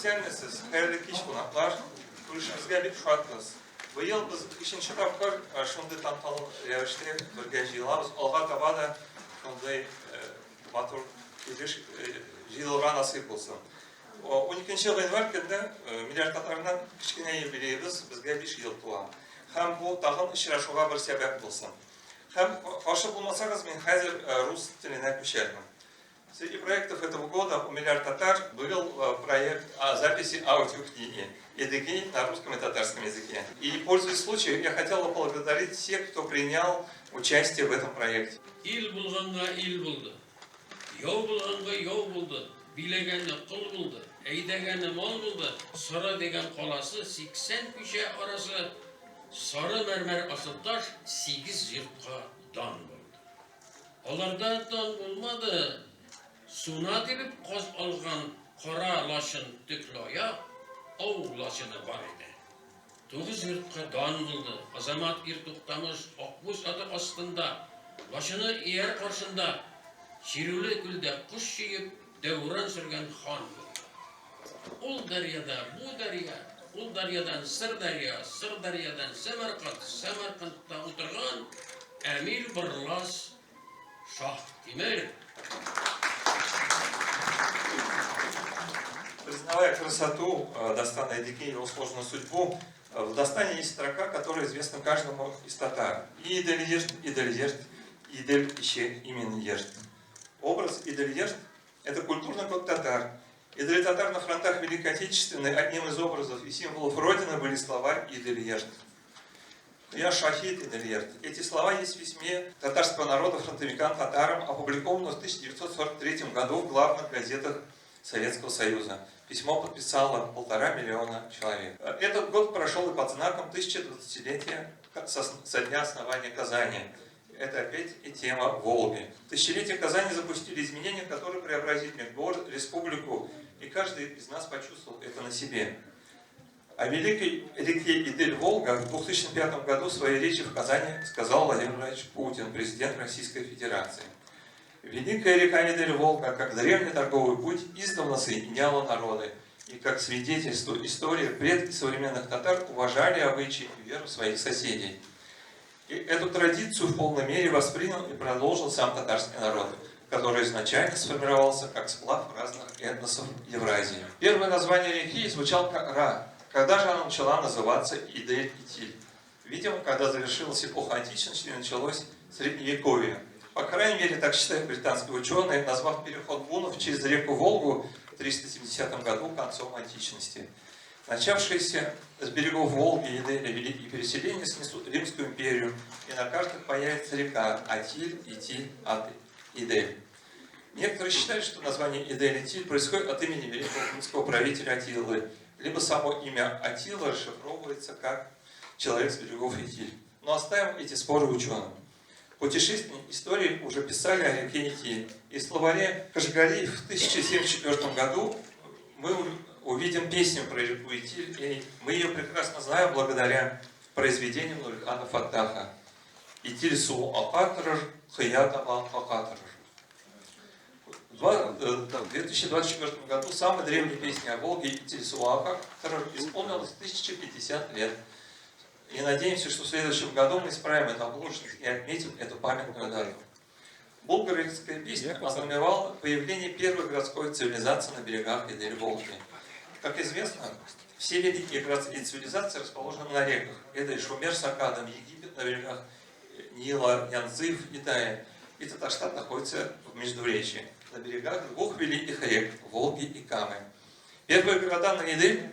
Исәнмесез, хәерле кич, кунаклар. Күрешүебезгә бик шатбыз. Быел без өченче тапкыр шундый тантаналы рәвештә бергә җыелабыз. Алга таба да шундый матур килеш җыелырга насыйп булсын. 12 гыйнвар көнне Миллиард татарның кечкенә юбилеебыз безгә 5 ел тула. Һәм бу тагын очрашуга бер сәбәп булсын. Һәм каршы булмасагыз, мин хәзер рус теленә күчәрмен. Среди проектов этого года у «Миллиард татар» был проект о записи аудиокниги «Эдыгей» на русском и татарском языке. И, пользуясь случаем, я хотела поблагодарить всех, кто принял участие в этом проекте. Ил булганга ил булды, яу булганга яу булды, биләгәне кол булды, әйдәгәне мал булды, Сара дигән каласы, 80 күчә арасы, сары мәрмәр асылташ, сигез йортка дан булды. Аларда дан булмады, суна тибеп каз алган кара лачын төкле аяк, ау лачыны бар иде. Тугыз йортка дан булды, Азамат ир Туктамыш акбүз аты астында, лачыны ияр каршында, чирүле күлдә кош чөеп, дәүран сөргән хан булды. Ул дәрьяда, бу дәрья, ул дәрьядан Сырдәрья, Сырдәрьядан Сәмәрканд, Сәмәркандта утырган әмир Бырлас Шаһ Тимер. Признавая красоту Дастана Эдиге и его сложную судьбу, в Дастане есть строка, которая известна каждому из татар. Идель ешт, Идель ешт, Идель ище имен ешт. Образ Идель ешт – это культурный код татар. И для татар на фронтах Великой Отечественной одним из образов и символов Родины были слова Идель ешт. Я шахид Идель ешт. Эти слова есть в письме татарского народа фронтовикам татарам, опубликованном в 1943 году в главных газетах Советского Союза. Письмо подписало 1,5 миллиона человек. Этот год прошел и под знаком 1020-летия со дня основания Казани. Это опять и тема Волги. Тысячелетие Казани запустили изменения, которые преобразили город, республику, и каждый из нас почувствовал это на себе. О великой реке Идель-Волга в 2005 году в своей речи в Казани сказал Владимир Владимирович Путин, президент Российской Федерации. Великая река Идель-Волга, как древний торговый путь, издавна соединяла народы. И как свидетельство истории, предки современных татар уважали обычаи и веру своих соседей. И эту традицию в полной мере воспринял и продолжил сам татарский народ, который изначально сформировался как сплав разных этносов Евразии. Первое название реки звучало как Ра. Когда же она начала называться Идель-Итиль? Видимо, когда завершилась эпоха античности и началось Средневековье. По крайней мере, так считают британские ученые, назвав переход гуннов через реку Волгу в 370 году концом античности. Начавшиеся с берегов Волги и Иделя великие переселения снесут Римскую империю, и на картах появится река Атиль, Итиль, Ат, Идель. Некоторые считают, что название Идель-Итиль происходит от имени великого гуннского правителя Атилы, либо само имя Атила расшифровывается как «человек с берегов Итиль». Но оставим эти споры ученым. Путешественники истории уже писали о реке Итиль. И в словаре Кашгари в 1074 году мы увидим песню про реку Итиль, и мы ее прекрасно знаем благодаря произведениям Нурихана Фаттаха. Итил суы ака торыр, кыя таба кака торыр. В 2024 году самой древней песни о Волге Итил суы ака торыр исполнилось 1050 лет. И надеемся, что в следующем году мы исправим эту оплошность и отметим эту памятную дату. Булгарская песня ознаменовала появление первой городской цивилизации на берегах Идель-Волги. Как известно, все великие городские цивилизации расположены на реках. Это и Шумер с Аккадом, Египет на берегах Нила, Янцзы в Китае. И Татарстан находится в Междуречии, на берегах двух великих рек – Волги и Камы. Первые города на Идель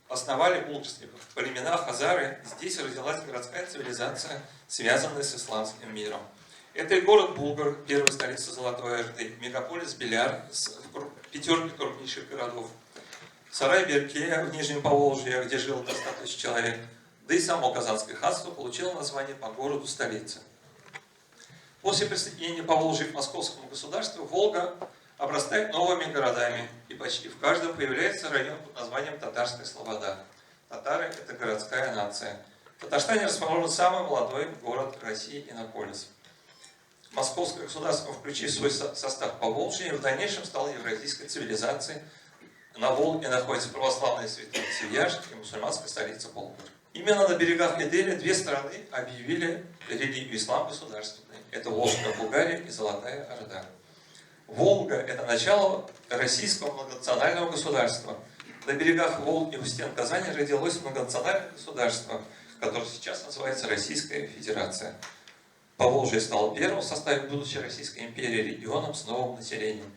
основали булгарские племена хазары. Здесь родилась городская цивилизация, связанная с исламским миром. Это и город Булгар, первая столица Золотой Орды, мегаполис Биляр, пятерки крупнейших городов, Сарай-Берке в Нижнем Поволжье, где жило до 100 тысяч человек, да и само Казанское ханство получило название по городу столицы. После присоединения Поволжья к Московскому государству Волга обрастает новыми городами, и почти в каждом появляется район под названием Татарская Слобода. Татары – это городская нация. В Татарстане расположен самый молодой город России – Иннополис. Московское государство, включив в свой состав Поволжье, в дальнейшем стало евразийской цивилизацией, На Волге находится православная святыня Свияжск и мусульманская столица Болгар. Именно на берегах Эделя две страны объявили религию ислам государственной. Это Волжская Булгария и Золотая Орда. Волга – это начало российского многонационального государства. На берегах Волги у стен Казани родилось многонациональное государство, которое сейчас называется Российская Федерация. Поволжье стало первым в составе будущей Российской империи регионом с новым населением.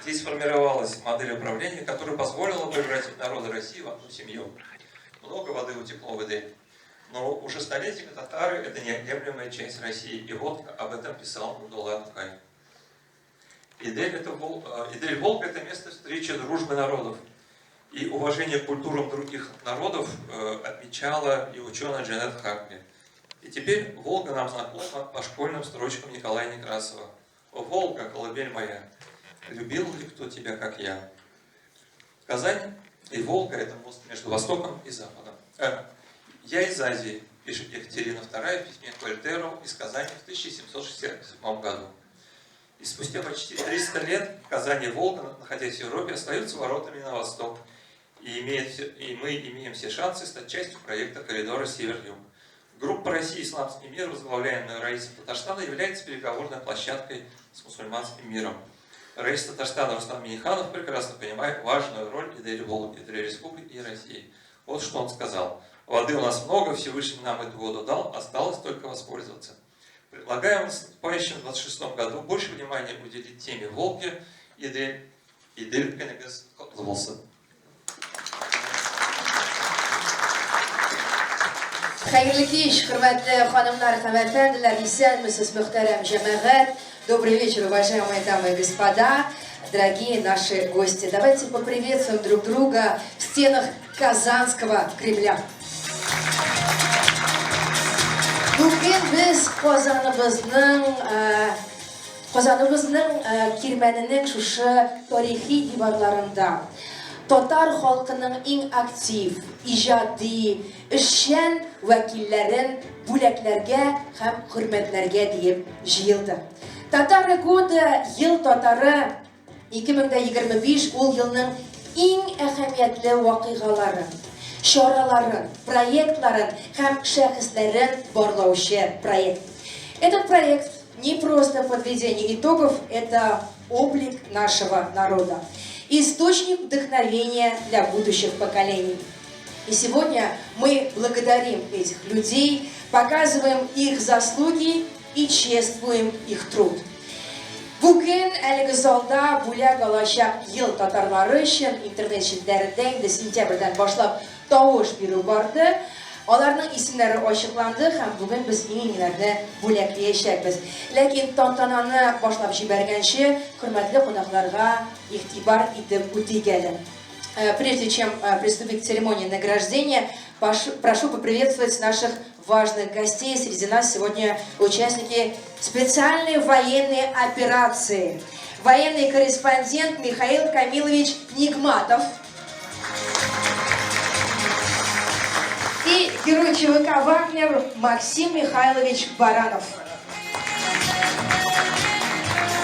Здесь сформировалась модель управления, которая позволила превратить народы России в одну семью. Много воды утекло в Эдель. Но уже столетиями татары – это неотъемлемая часть России. И вот об этом писал Абдулла Тукай. Идель, это Вол... Идель Волга – это место встречи дружбы народов. И уважение к культурам других народов отмечала и ученая Джанет Хакли. И теперь Волга нам знакома по школьным строчкам Николая Некрасова. «О, Волга, колыбель моя, любил ли кто тебя, как я?» Казань и Волга – это мост между Востоком и Западом. «Я из Азии», пишет Екатерина II в письме к Вольтеру из Казани в 1767 году. И спустя почти 300 лет Казань и Волга, находясь в Европе, остаются воротами на восток. И мы имеем все шансы стать частью проекта коридора Север-Юг. Группа России «Исламский мир», возглавляемая Раисом Татарстана, является переговорной площадкой с мусульманским миром. Раис Татарстана Рустам Минниханов прекрасно понимает важную роль Идель Волги для республики и России. Вот что он сказал. Воды у нас много, Всевышний нам эту воду дал, осталось только воспользоваться. Предлагаем в наступающем 26 году больше внимания уделить теме Волги Идель, Идел көнегез котлы булсын. Хәерле кич, хөрмәтле ханымнар һәм әфәнделәр, исәнмесез, мөхтәрәм җәмәгать. Добрый вечер, уважаемые дамы и господа, дорогие наши гости. Давайте поприветствуем друг друга в стенах Казанского Кремля. Бүген без Казаныбызның Казаныбызның кирмәненең шушы тарихи диварларында татар халкының иң актив, иҗади, эшчән вәкилләрен бүләкләргә һәм хөрмәтләргә диеп җыелдык. Татары года, ел татары 2025 ул елның иң әһәмиятле вакыйгаларын, чараларын, проектларын һәм шәхесләрен барлаучы проект. Этот проект не просто подведение итогов, это облик нашего народа, источник вдохновения для будущих поколений. И сегодня мы благодарим этих людей, показываем их заслуги и чествуем их труд. Бүген әлеге залда бүләк алачак ел татарлары өчен интернет челтәрендә инде сентябрьдән башлап тавыш бирү барды. Аларның исемнәре ачыкланды һәм бүген без иң-иңнәрне бүләкләячәкбез. Ләкин тантананы башлап җибәргәнче, хөрмәтле кунакларга игътибар итеп үтик әле. Прежде чем приступить к церемонии награждения, прошу поприветствовать наших важных гостей. Среди нас сегодня участники специальной военной операции. Военный корреспондент Михаил Камилович Нигматов. И герой ЧВК «Вагнер» Максим Михайлович Баранов.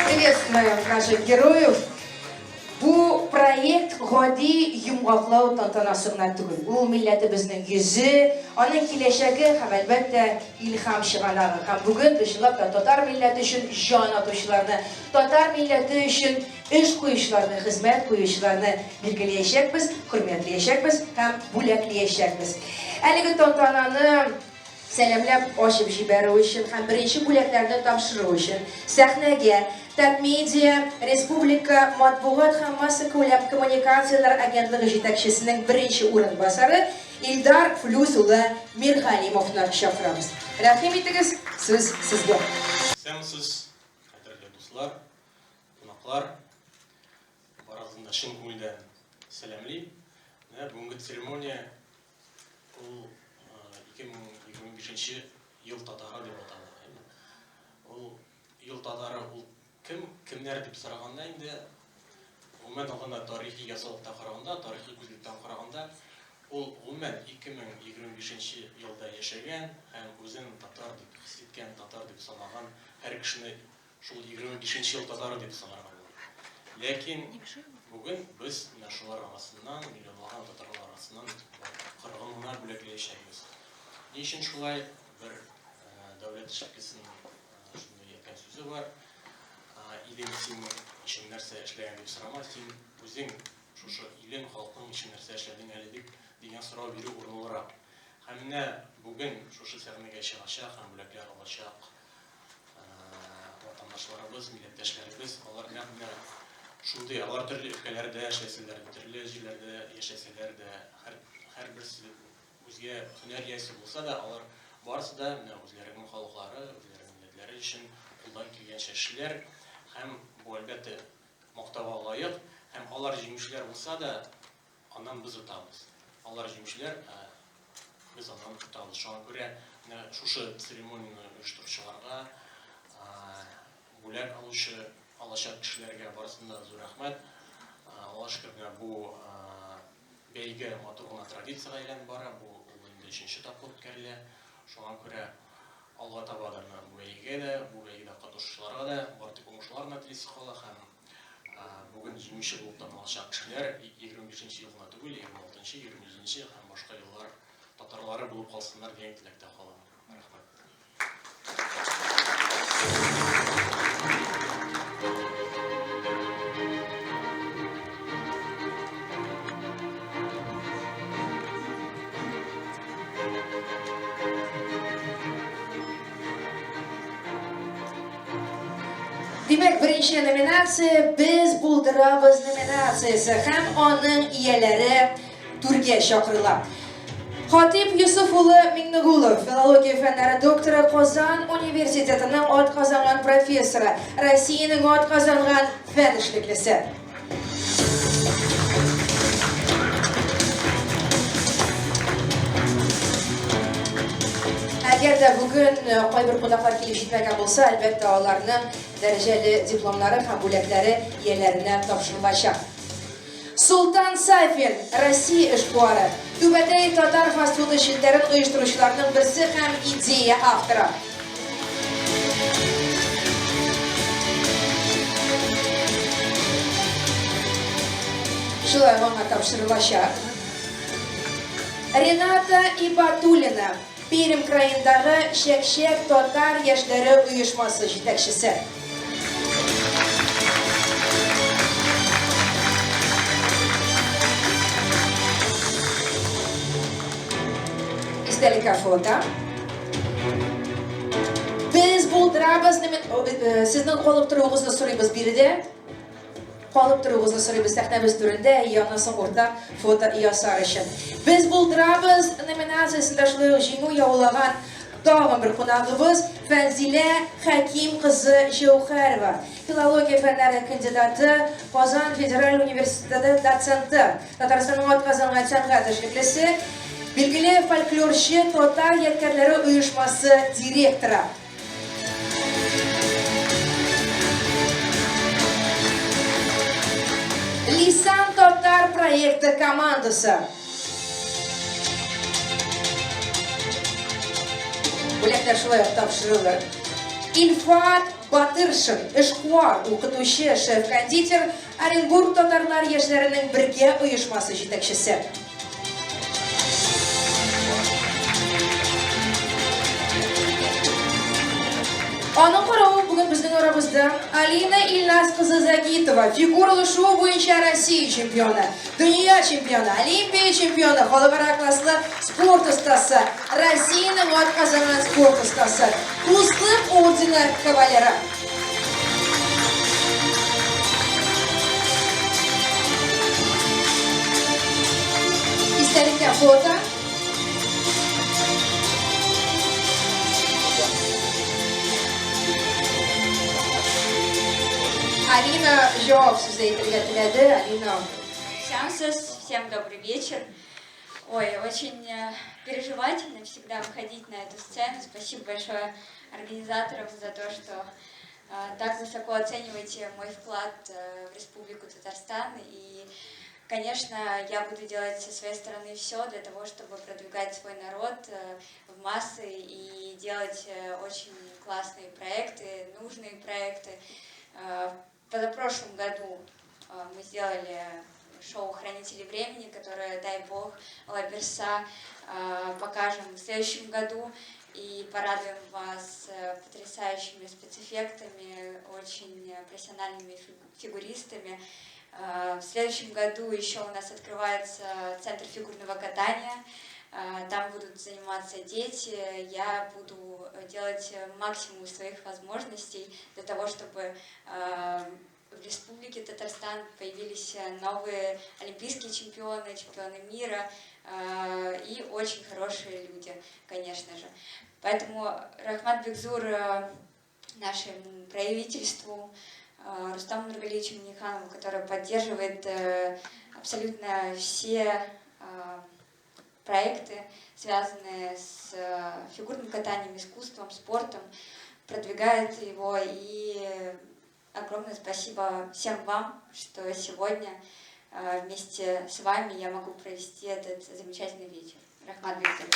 Приветствуем наших героев. Бу проект гади йомгаклау тантанасы гына түгел. Ул милләтебезнең йөзе, аның киләчәге һәм, әлбәттә, илһам чыганагы. Һәм бүген без чынлап та татар милләте өчен җан атучыларны, татар милләте өчен эш куючыларны, хезмәт куючыларны билгеләячәкбез, хөрмәтләячәкбез һәм бүләкләячәкбез. Әлеге тантананы сәламләп ачып җибәрү өчен һәм беренче бүләкләрне тапшыру өчен сәхнәгә Татмедиа республика матбугат һәм массакүләм коммуникацияләр агентлыгы җитәкчесенең беренче урынбасары Илдар Флүс улы Миргалимовны чакырабыз. Рәхим итегез, сүз сезгә. Исәнмесез, кадерле дуслар, кунаклар. Барыгызны да чын күңелдән сәламлим. Менә бүгенге церемония Ул 2025 нче ел татары дип атала. Ул ел татары ул кем, кемнәр дип сораганда инде, гомумән алганда тарихи яссылыкта караганда, тарихи күзлектән караганда, ул гомумән 2025 нче елда яшәгән һәм үзен татар дип хис иткән, татар дип санаган һәр кешене шул 25 нче ел татары дип санарга була. Ләкин Бүген без менә шулар арасыннан, миллионлаган татарлар арасыннан кырыгын гына бүләкләячәкбез. Ни өчен шулай? Бер дәүләт эшлеклесенең шундый әйткән сүзе бар. Илең синең өчен нәрсә эшләгән дип сорама, син үзең шушы илең, халкың өчен нәрсә эшләдең әле дип дигән сорау бирү урынлырак. Һәм менә бүген шушы сәхнәгә чыгачак һәм бүләкләр алачак ватандашларыбыз, милләттәшләребез, алар нәкъ менә шундый, алар төрле өлкәләрдә эшләсәләр дә, төрле җирләрдә яшәсәләр дә, һәр, һәрберсе үзгә һөнәр иясе булса да, алар барысы да менә үзләренең халыклары, үзләренең милләтләре өчен кулдан килгәнчә эшлиләр. Һәм бу, әлбәттә, мактауга лаек. Һәм алар җиңүчеләр булса да, Аннан без отабыз. Алар җиңүчеләр, ә без аннан отабыз. Шуңа күрә менә шушы церемонияне оештыручыларга, бүләк алучы, алачак кешеләргә барысына да зур рәхмәт. Аллаһ шөкер, менә бу бәйге матур гына традициягә әйләнеп бара. Бу ул инде өченче тапкыр үткәрелә. Шуңа күрә алга таба да менә бу бәйгегә дә, бу бәйгедә катнашучыларга да бары тик уңышлар гына телисе кала һәм Бүген җиңүче булып танылачак кешеләр 25 нче ел гына түгел, 26 нчы, 27 нче һәм башка еллар татарлары булып калсыннар дигән теләктә калам. Рәхмәт. Димәк, беренче номинация Без булдырабыз номинациясе һәм аның ияләре түргә чакырыла. Хатип Юсуф улы Миңнегулов, филология фәннәре докторы, Казан университетының атказанган профессоры, Россиянең атказанган фән эшлеклесе. Әгәр дә бүген э, кайбер кунаклар килеп җитмәгән булса, әлбәттә, аларның дәрәҗәле дипломнары һәм бүләкләре ияләренә тапшырылачак. Султан Сафин, Россия эшкуары, Түбәтәй татар фастфуды челтәрен оештыручыларның берсе һәм идея авторы. Шулай аңа тапшырылачак. Рената Ибатуллина, Пермь краендагы Чәкчәк татар яшьләре оешмасы җитәкчесе. Истәлеккә фото. Без булдырабыз, э, сезнең калып торуыгызны сорыйбыз биредә. Калып торуыгызны сорыйбыз сәхнәбез түрендә, аннан соң уртак фото ясар өчен. Без булдырабыз номинациясендә шулай ук җиңү яулаган тагын бер кунагыбыз Фәнзилә Хәким кызы Җәүхәрова, филология фәннәре кандидаты, Казан федераль университеты доценты, Татарстанның атказанган сәнгать эшлеклесе, билгеле фольклорчы, татар ядкәрләре оешмасы директоры. Лисан татар проекты командасы. Бүләкләр шулай ук тапшырылыр. Илфат Батыршин, эшкуар, укытучы, шеф-кондитер, Оренбург татарлар яшьләренең бергә оешмасы җитәкчесе. Аның каравы бүген безнең арабызда Алина Илназ кызы Загитова, фигуралы шуу буенча Россия чемпионы, дөнья чемпионы, Олимпия чемпионы, халыкара класслы спорт остасы, Россиянең атказанган спорт остасы, Дуслык ордены кавалеры. Истәлеккә фото. Алина җавап сүзе әйтергә теләде. Алина. Сеансыз, всем добрый вечер. Ой, очень э, переживательно всегда выходить на эту сцену. Спасибо большое организаторам за то, что э, так высоко оцениваете мой вклад э, в Республику Татарстан. И, конечно, я буду делать со своей стороны все для того, чтобы продвигать свой народ в массы и делать очень классные проекты, нужные проекты. В позапрошлом году мы сделали шоу «Хранители времени», которое, дай бог, Лаберса, покажем в следующем году и порадуем вас потрясающими спецэффектами, очень профессиональными фигуристами. В следующем году еще у нас открывается Центр фигурного катания. Там будут заниматься дети. Я буду делать максимум своих возможностей для того, чтобы в Республике Татарстан появились новые олимпийские чемпионы, чемпионы мира и очень хорошие люди, конечно же. Поэтому Рәхмәт бик зур нашему правительству, Рустаму Нургалиевичу Минниханову, который поддерживает абсолютно все проекты, связанные с фигурным катанием, искусством, спортом, продвигает его. И огромное спасибо всем вам, что сегодня вместе с вами я могу провести этот замечательный вечер. Рәхмәт бик зур.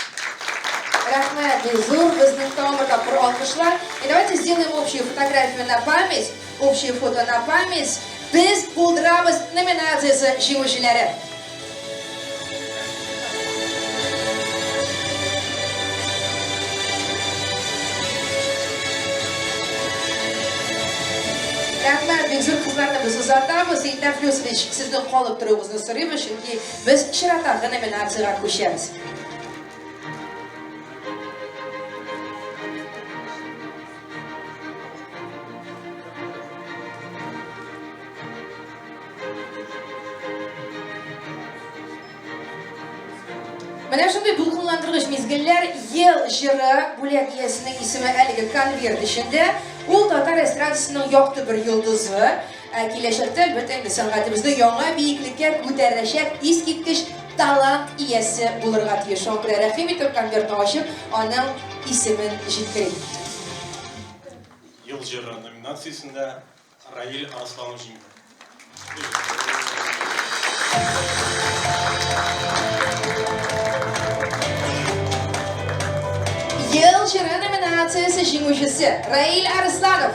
Рәхмәт бик зур, безнең тагын бер тапкыр алкышлар. И давайте сделаем общую фотографию на память, общее фото на память. Без булдырабыз номинациясе җиңүчеләре. Рәхмәт, бик зур кызларны без озатабыз. Илдар Флюсович, сезнең калып торуыгызны сорыйбыз, чөнки без чираттагы номинациягә күчәбез. Менә шундый дулкынландыргыч мизгелләр ел җыры бүләк иясенең исеме әлеге конверт эчендә. Ул татар эстрадасының якты бер йолдызы. Ә киләчәктә, әлбәттә, инде сәнгатебезне яңа биеклеккә күтәрәчәк искиткеч талант иясе булырга тиеш. Шуңа күрә рәхим итеп конвертны ачып, аның исемен җиткерик. Ел җыры номинациясендә Раил Арсланов җиңде. Ел җыры номинациясе җиңүчесе Раил Арсланов.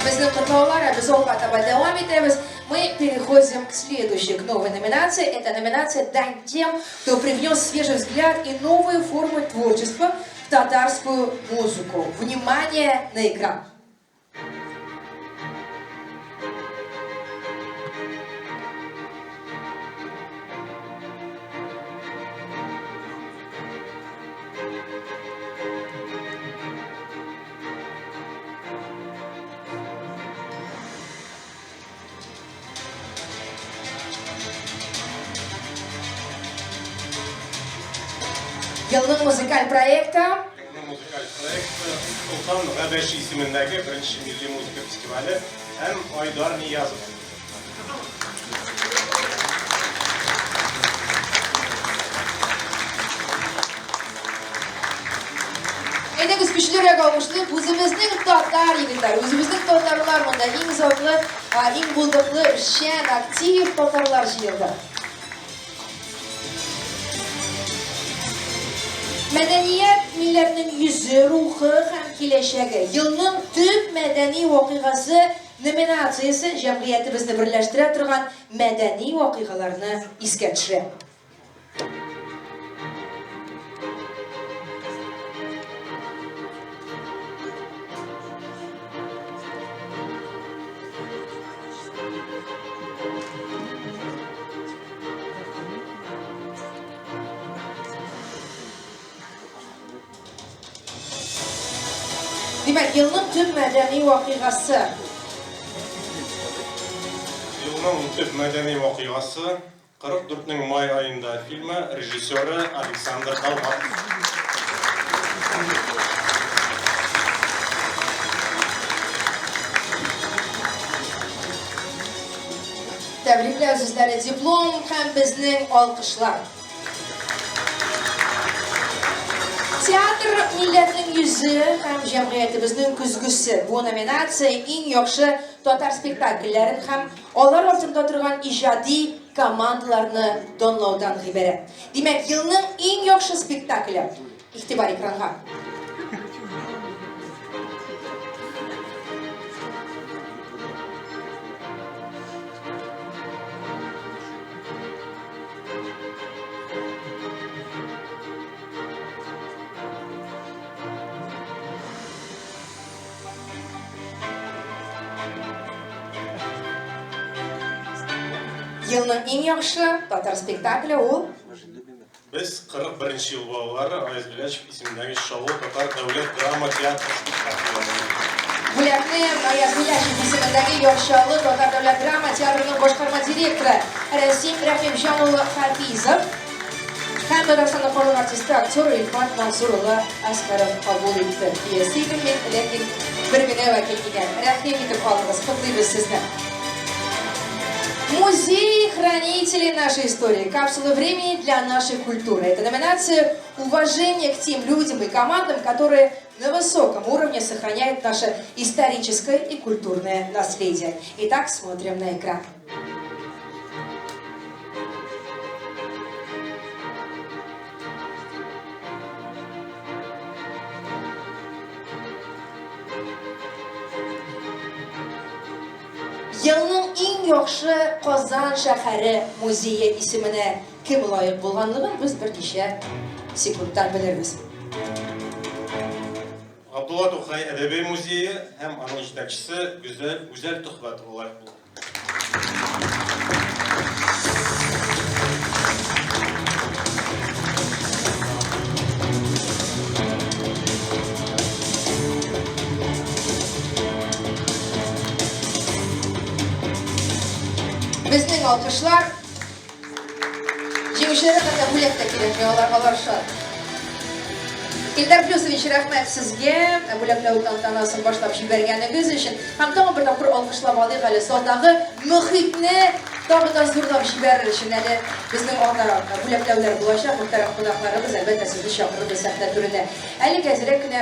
Безнең котлаулар, ә без алга таба дәвам итәбез. Мы переходим к следующей, к новой номинации. Это номинация «Дань тем, кто привнес свежий взгляд и новые формы творчества в татарскую музыку». Внимание на экран! Елның музыкаль проекты. Елның музыкаль проекты Солтан Габәши исемендәге беренче милли музыка фестивале һәм Айдар Ниязов. Әйдәгез көчлерәк алкышлыйк, үзебезнең татар егетләре, үзебезнең татарлар монда иң затлы, иң булдыклы, эшчән, актив татарлар җыелды. Мәдәният милләтнең йөзе, рухы һәм киләчәге. Елның төп мәдәни вакыйгасы номинациясе җәмгыятебезне берләштерә торган мәдәни вакыйгаларны искә төшерә. Димәк, елның төп мәдәни вакыйгасы. Елның төп мәдәни вакыйгасы 44 нең май аенда фильмы режиссеры Александр Талгатов. Тәбрикләү сүзләре, диплом һәм безнең алкышлар. Театр милләтнең йөзе һәм җәмгыятебезнең көзгесе. Бу номинация иң яхшы татар спектакльләрен һәм алар артында торган иҗади командаларны данлаудан гыйбарәт. Димәк, елның иң яхшы спектакле. Игътибар экранга. Елның иң яхшы татар спектакле ул Без 41 нче ел балалары Аяз Гыйләҗев исемендәге Чаллы татар дәүләт драма театры спектакле. Бүләкне Аяз Гыйләҗев исемендәге Яр Чаллы татар дәүләт драма театрының башкарма директоры Рәсим Рәхимҗан улы Хафизов һәм Татарстанның халык артисты, актер Илфат Мансур улы Әскәров кабул итте. Диясе идем мин, ләкин бер генә вәкил килгән. Рәхим итеп алыгыз, котлыйбыз сезне. Музей хранителей нашей истории. Капсула времени для нашей культуры. Это номинация «Уважение к тем людям и командам, которые на высоком уровне сохраняют наше историческое и культурное наследие». Итак, смотрим на экран. Елның иң яхшы Казан шәһәре музее исеменә кем лаек булганлыгын без берничә секундтан белербез. Габдулла Тукай әдәби музее һәм аның җитәкчесе Гүзәл Гүзәл Төхвәтова лаек булды. Безнең алкышлар җиңүчеләргә хәтта бүләк тә кирәкми, алар алар шат. Илдар Плюсович, рәхмәт сезгә бүләкләү тантанасын башлап җибәргәнегез өчен. Һәм тагын бер тапкыр алкышлап алыйк әле залдагы мөхитне тагы да зурлап җибәрер өчен әле безнең алда бүләкләүләр булачак. Мөхтәрәм кунакларыбыз, әлбәттә, сезне чакырырбыз сәхнә түренә. Әлегә әзрәк кенә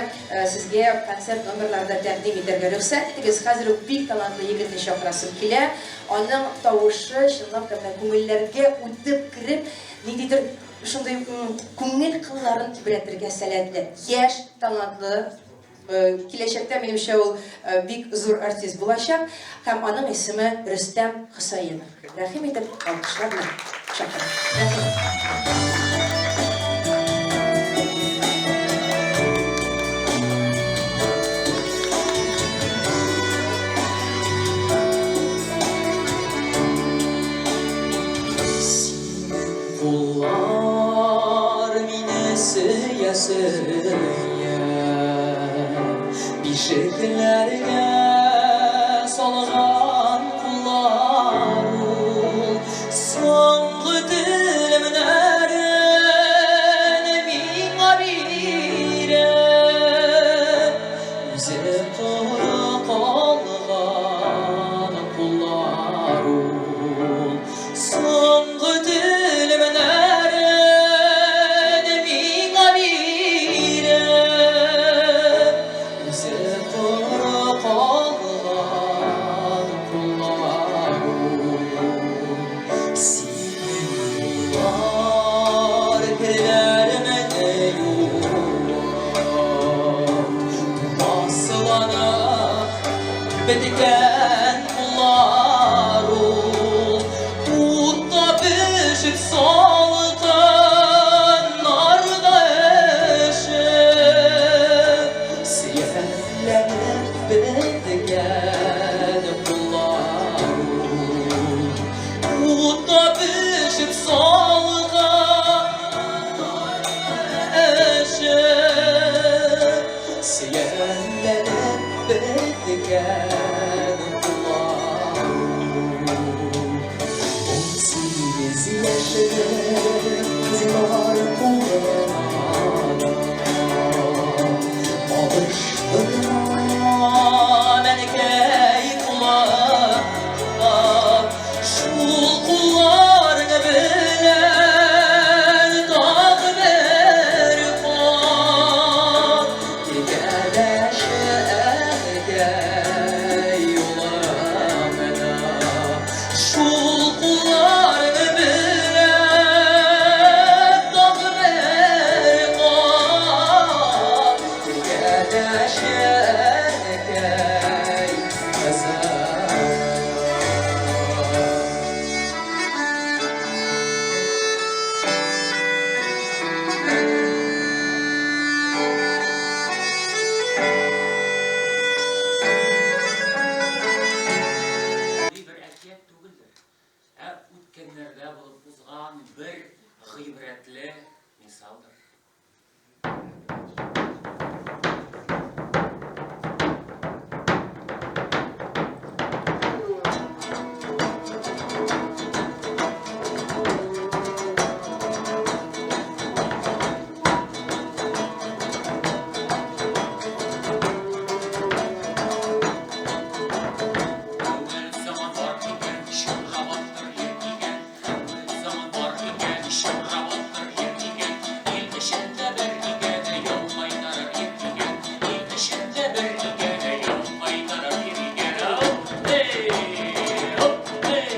сезгә концерт номерлары да тәкъдим итәргә рөхсәт итегез. Хәзер үк бик талантлы егетне чакырасым килә. Аның тавышы чынлап та менә күңелләргә үтеп кереп, ниндидер шундый күңел кылларын тибрәтергә сәләтле, яшь, талантлы, киләчәктә, минемчә, ул бик зур артист булачак. Һәм аның исеме Рөстәм Хөсәенов. Рәхим итеп, алкышлар белән чакырам. Рәхим. Куллар мине сөя сөя, Бишекләргә салган куллар ул. Соңгы телемнәрен миңа биреп, Үзе коры калган куллар ул. Соңгы телемнәрен миңа биреп, Үзе коры калган куллар ул. Синең куллар керләремне юып, Тумасланып беткән куллар ул. Утта пешеп салкын нарда өшеп, Сөялләнеп беткән куллар ул. Утта пешеп салкын өшеп, Сөялләнеп беткән куллар ул. 18 яшьлек кызлар кулына да Алыштырма әнкәй кулын. Шул кулларың белән тагы бер кат Текәләшә әнкәй юлымда. Шул кулларың дәшәкәй Казаным. Бер әкият түгелдер, ә үткәннәрдә булып узган бер гыйбрәтле мисалдыр. Әүвәл заман бар икән, чорга батыр ир икән. Әүвәл заман бар икән, чорга батыр ир икән. Ил эчендә бер икән, яу кайтарыр ир икән. Ил эчендә бер икән, яу кайтарыр ир икән. Оп, эй, оп, эй.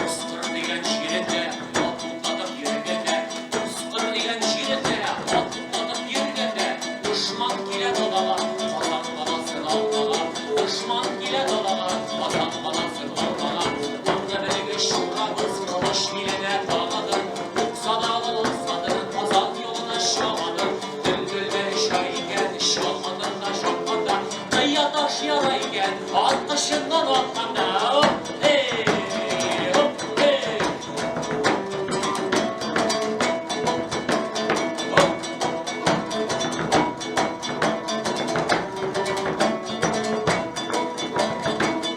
Ускыр дигән җирендә ат утлатып йөргәндә, Ускыр дигән җирендә ат утлатып йөргәндә, дошман килә далага, Казан баласын алмага, дошман килә далага, Казан баласын алмага. Анда белегез чурабыз, кылыч биленә тагадыр, Укса да алсадыр, Казан юлына чабадыр. Дөлдөлдә оча икән, чалмадыр да чапканда, Кыя таш яра икән, ат кычыннан атканда. Оп, эй, оп, эй. Оп.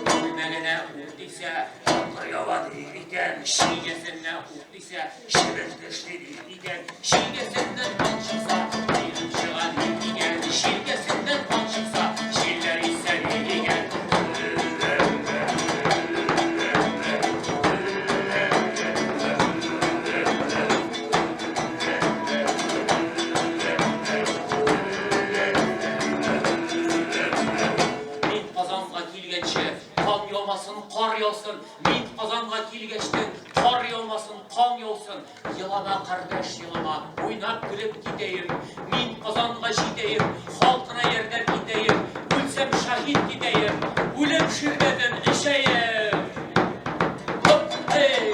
Күлмәгенә ук тисә, яңгыр ява ди икән, чигәсенә ук тисә, чебен тешли ди икән, чигәсеннән кан чыкса, кыйрып чыга ди икән, чигәсеннән кан чыкса, җилләр исә ди икән. Мин Казанга килгәнче, кан яумасын, кар яусын. Мин Казанга килгәчтен, кар яумасын, кан яусын. Елама, кардәш, елама, уйнап көлеп китәем. Мин Казанга җитәем, халкына ярдәм итәем. Үлсәм шаһит китәем, үлем ширбәтен эчәем. Хоп, эй,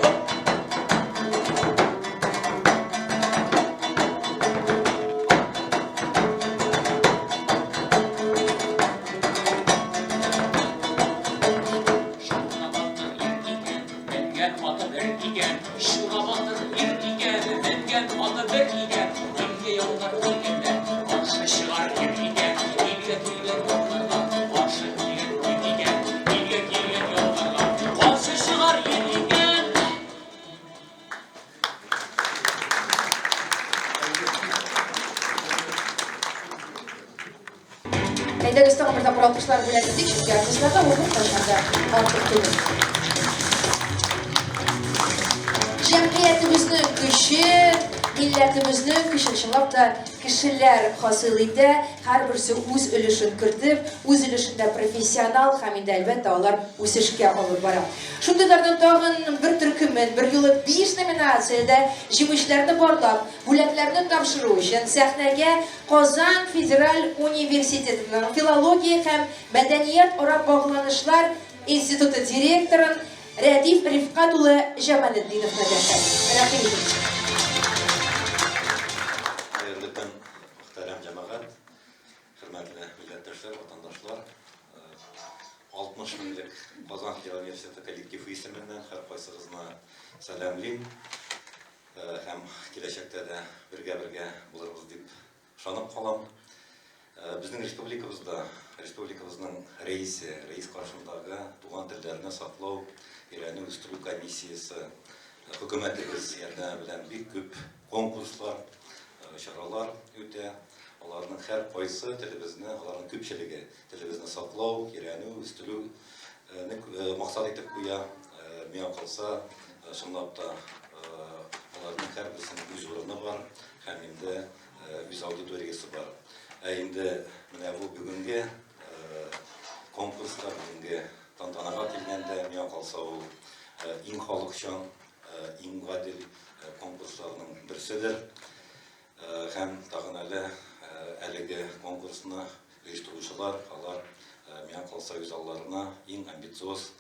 хоп. Шура батыр ир икән, менгән аты бер икән. Шура батыр ир икән, менгән аты бер икән. Илгә яулар килгәндә, каршы чыгар ир икән. Илгә килгән яуларга, каршы килгән ир икән. Илгә килгән яуларга, каршы чыгар ир икән. Әйдәгез тагын бер тапкыр алкышлар бүләк итик, чөнки артистларга ул беркайчан да артык түгел. Җәмгыятебезнең көче, милләтебезнең көчен чынлап та кешеләр хасил итә, һәрберсе үз өлешен кертеп, үз өлешендә профессионал һәм инде әлбәттә алар үсешкә алып бара. Шундыйлардан тагын бер төркемен, берьюлы 5 номинациядә җиңүчеләрне барлап, бүләкләрне тапшыру өчен сәхнәгә Казан федераль университетының филология һәм мәдәният-ара багланышлар институты директорын Рәдиф Рифкать улы Җамалетдиновны дәшәм. Рәхим итегез. Хәерле көн, мөхтәрәм җәмәгать, хөрмәтле милләттәшләр, ватандашлар. 60 меңлек Казан федераль университеты коллективы исеменнән һәркайсыгызны сәламлим һәм киләчәктә дә бергә-бергә булырбыз дип ышанып калам. Безнең республикабызда, республикабызның рәисе, рәис каршындагы туган телләрне саклау, өйрәнү, үстерү комиссиясе, хөкүмәтебез ярдәме белән бик күп конкурслар, чаралар үтә. Аларның һәр кайсы телебезне, аларның күпчелеге телебезне саклау, өйрәнү, үстерү максат итеп куя. Миңа калса, чынлап та аларның һәрберсенең үз урыны бар һәм инде үз аудиториясе бар. Ә инде менә бу бүгенге конкурска, бүгенге тантанага килгәндә, миңа калса ул иң халыкчан, иң гадел конкурсларның берседер. Һәм тагын әле әлеге конкурсны оештыручылар, алар миңа калса үз алларына иң амбициоз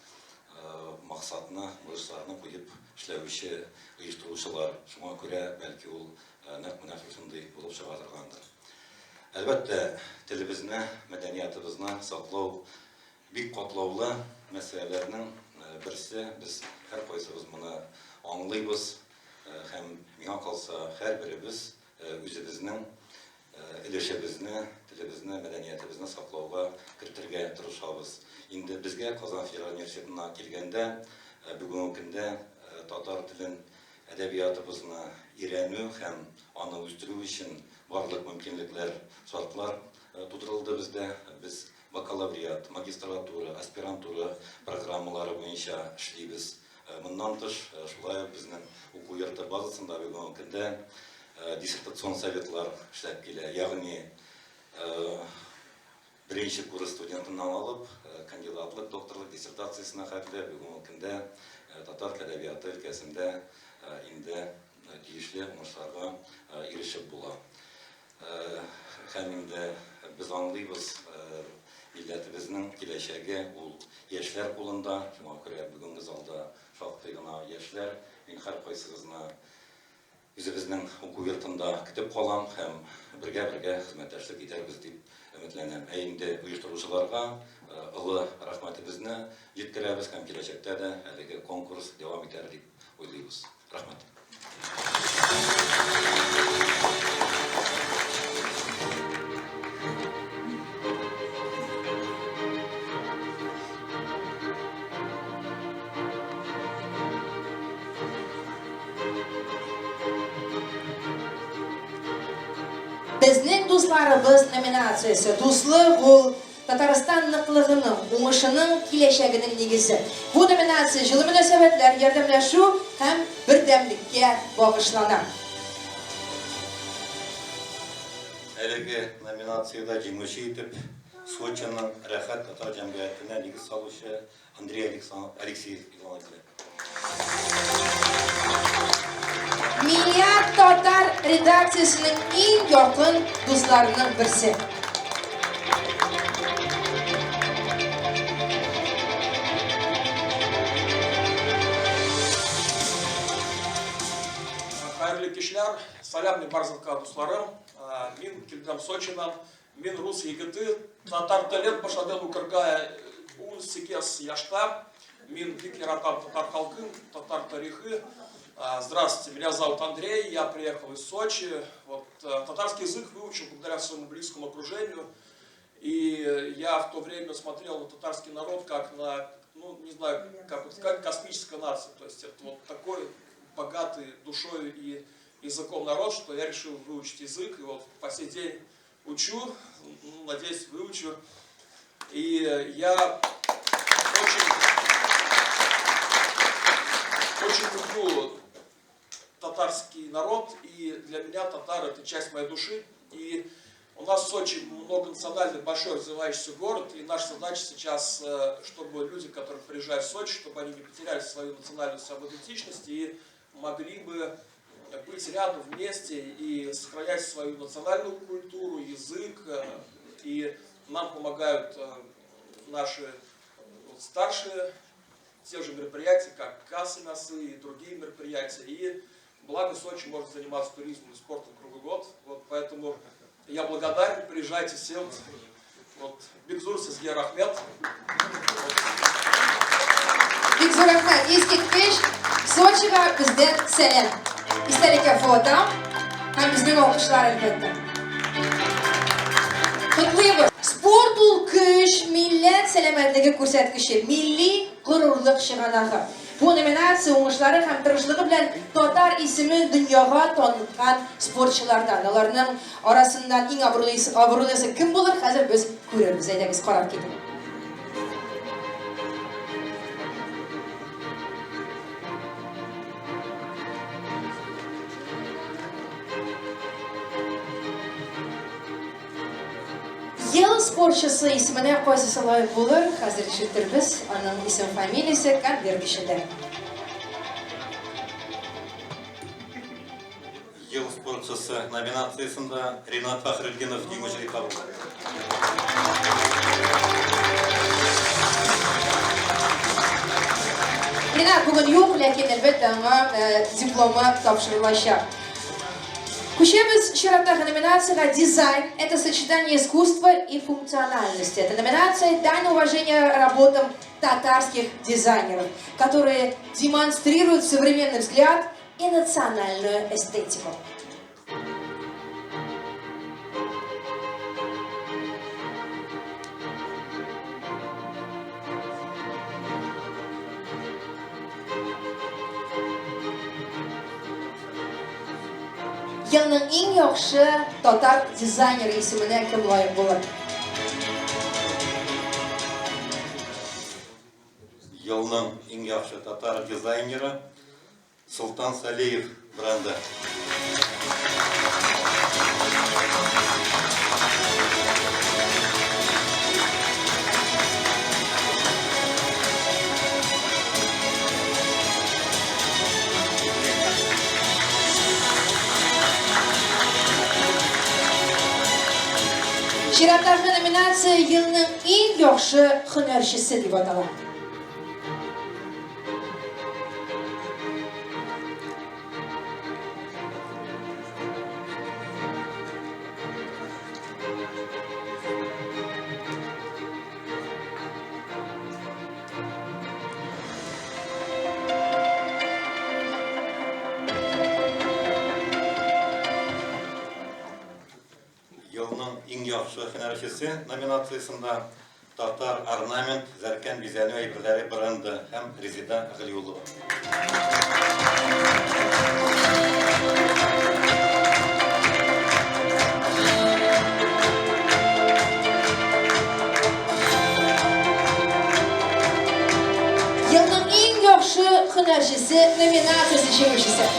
максатны, бурычларны куеп эшләүче оештыручылар. Шуңа күрә бәлки ул нәкъ менә шушындый булып чыга торгандыр. Әлбәттә, телебезне, мәдәниятыбызны саклау бик катлаулы мәсьәләләрнең берсе. Без һәркайсыбыз моны аңлыйбыз һәм миңа калса, һәрберебез үзебезнең өлешебезне, телебезне, мәдәниятебезне саклауга кертергә тырышабыз. Инде безгә Казан федераль университетына килгәндә, бүгенге көндә татар телен, әдәбиятыбызны өйрәнү һәм аны үстерү өчен барлык мөмкинлекләр, шартлар тудырылды бездә. Без бакалавриат, магистратура, аспирантура программалары буенча эшлибез. Моннан тыш, шулай ук безнең уку йорты базасында бүгенге көндә диссертацион советлар эшләп килә. Ягъни беренче курс студентыннан алып, кандидатлык, докторлык диссертациясенә хәтле бүгенге көндә татар теле әдәбияты өлкәсендә инде тиешле уңышларга ирешеп була. Һәм инде без аңлыйбыз, милләтебезнең киләчәге ул яшьләр кулында. Шуңа күрә бүгенге залда шактый гына яшьләр. Мин һәркайсыгызны үзебезнең уку йортында көтеп калам һәм бергә-бергә хезмәттәшлек итәрбез дип өметләнәм. Ә инде оештыручыларга олы рәхмәтебезне җиткерәбез һәм киләчәктә дә әлеге конкурс дәвам итәр дип уйлыйбыз. Рәхмәт. Безнең дусларыбыз номинациясе Дуслык ул Татарстан ныклыгының, уңышының, киләчәгенең нигезе. Бу номинация җылы мөнәсәбәтләр, ярдәмләшү һәм бердәмлеккә багышлана. Әлеге номинациядә җиңүче итеп Сочиның Рәхәт татар җәмгыятенә нигез салучы Андрей Алексеев игълан ителә. Миллиард татар редакциясенең иң якын дусларының берсе. Хәерле кичләр, сәлам мин барзыкка дусларым. Мин килдем Сочидан. Мин рус егете, татар телен башладым укырга 18 яшьтә. Мин бик яратам татар халкын, татар тарихы. Здравствуйте, меня зовут Андрей, я приехал из Сочи. Вот, татарский язык выучил благодаря своему близкому окружению. И я в то время смотрел на татарский народ как на, ну, не знаю, как вот сказать, космическая нация. То есть это вот такой богатый душой и языком народ, что я решил выучить язык. И вот по сей день учу, ну, надеюсь, выучу. И я очень, очень люблю татарский народ, и для меня татары – это часть моей души. И у нас в Сочи многонациональный, большой развивающийся город, и наша задача сейчас, чтобы люди, которые приезжают в Сочи, чтобы они не потеряли свою национальную самоидентичность и могли бы быть рядом вместе и сохранять свою национальную культуру, язык. И нам помогают наши старшие, те же мероприятия, как кассы носы и другие мероприятия. И благо Сочи может заниматься туризмом и спортом круглый год. Вот поэтому я благодарен, приезжайте все. Вот, Бик зур сезгә рәхмәт. Бик зур рәхмәт. Искиткеч Сочига бездән сәлам. Истәлеккә фото һәм безнең алкышлар әлбәттә. Котлыйбыз. Спорт ул көч, милләт сәламәтлеге күрсәткече, милли горурлык чыганагы. Бу номинация уңышлары һәм тырышлыгы белән татар исемен дөньяга таныткан спортчылардан. Аларның арасыннан иң абруйлысы, абруйлысы кем булыр, хәзер без күрербез. Әйдәгез, карап китик. Ел спортчысы исеменә кайсысы лаек булыр, хәзер ишетербез. Аның исем-фамилиясе конверт эчендә. Ел спортчысы номинациясендә Ринат Фәхретдинов җиңүче дип табылды. Ринат бүген юк, ләкин әлбәттә аңа э, дипломы тапшырылачак. Күчәбез чираттагы номинациягә «Дизайн» – это сочетание искусства и функциональности. Это номинация «Дань уважения работам татарских дизайнеров», которые демонстрируют современный взгляд и национальную эстетику. Елның иң яхшы татар дизайнеры исеменә кем лаек булыр? Елның иң яхшы татар дизайнеры Солтан Салеев бренды. Чираттагы номинация елның иң яхшы һөнәрчесе дип атала. Елның иң яхшы һөнәрчесе номинациясендә Татар орнамент зәркән бизәнү әйберләре бренды һәм Резеда Галиуллова. Елның иң яхшы һөнәрчесе номинациясе җиңүчесе.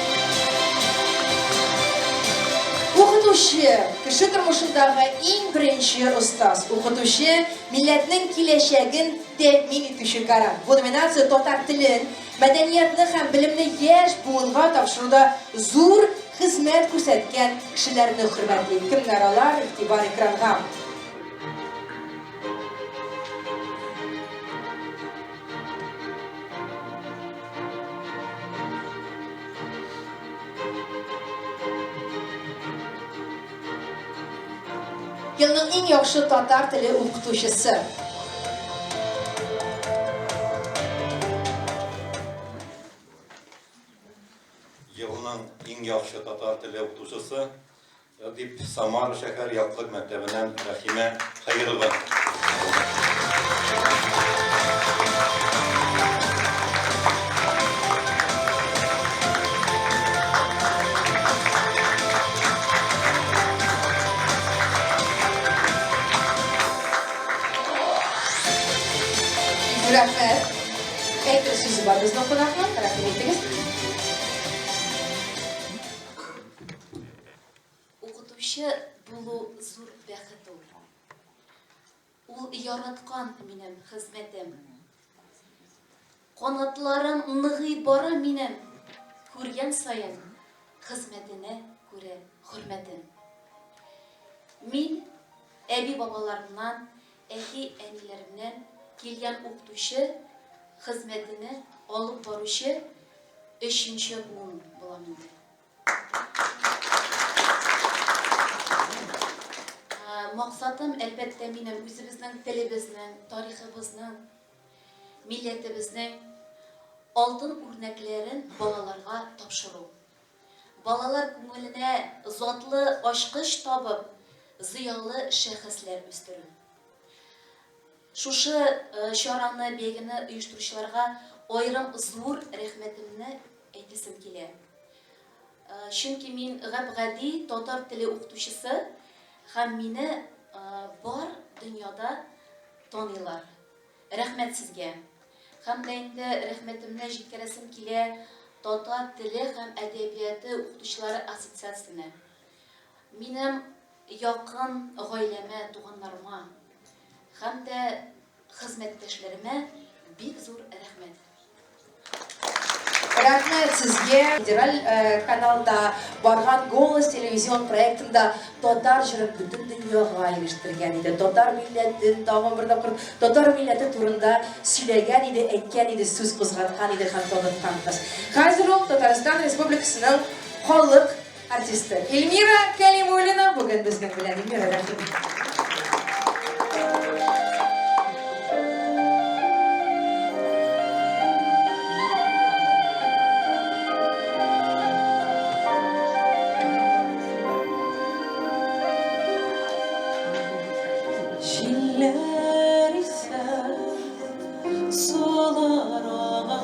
Укытучы, кеше тормышындагы иң беренче остаз. Укытучы, милләтнең киләчәген тәэмин итүче гарант. Бу номинация татар телен, мәдәниятне һәм белемне яшь буынга тапшыруда зур хезмәт күрсәткән кешеләрне хөрмәтли. Кемнәр алар? Игътибар экранга. Елның иң яхшы татар теле укытучысы. Елның иң яхшы татар теле укытучысы Дип Самара шәһәр Яклык мәктәбеннән Рәхимә Хәйрова. Рәхмәт. Әйтер сүзе бар безнең кунакның. Рәхим итегез. Укытучы булу зур бәхет ул. Ул яраткан минем хезмәтем. Канатларым ныгый бара минем, күргән саен хезмәтенә күрә хөрмәтем. Мин әби-бабаларымнан, әти-әниләремнән килгән укытучы хезмәтене алып баручы өченче буын булам инде. Максатым, әлбәттә, минем үзебезнең телебезнең, тарихыбызның, милләтебезнең алтын үрнәкләрен балаларга тапшыру. Балалар күңеленә затлы ачкыч табып, зыялы шәхесләр үстерү. Шушы чараны, бәйгене оештыручыларга аерым зур рәхмәтемне әйтәсем килә. Чөнки мин гап-гади татар теле укытучысы һәм мине бар дөньяда таныйлар. Рәхмәт сезгә. Һәм дә инде рәхмәтемне җиткерәсем килә татар теле һәм әдәбияты укытучылары ассоциациясенә. Минем. якын гаиләмә, туганнарыма һәм дә хезмәттәшләремә бик зур рәхмәт. Рәхмәт сезгә. Федераль каналда барган Голос телевизион проектында татар җырын бөтен дөньяга ирештергән иде. Татар милләтен тагын бер тапкыр татар милләте турында сөйләгән иде, әйткән иде, сүз кузгаткан иде һәм таныткан кыз. Хәзер ул Татарстан Республикасының халык артисты Эльмира Кәлимуллина бүген безнең белән. Эльмира, рәхим ит. Җилләр исә, сулар ага,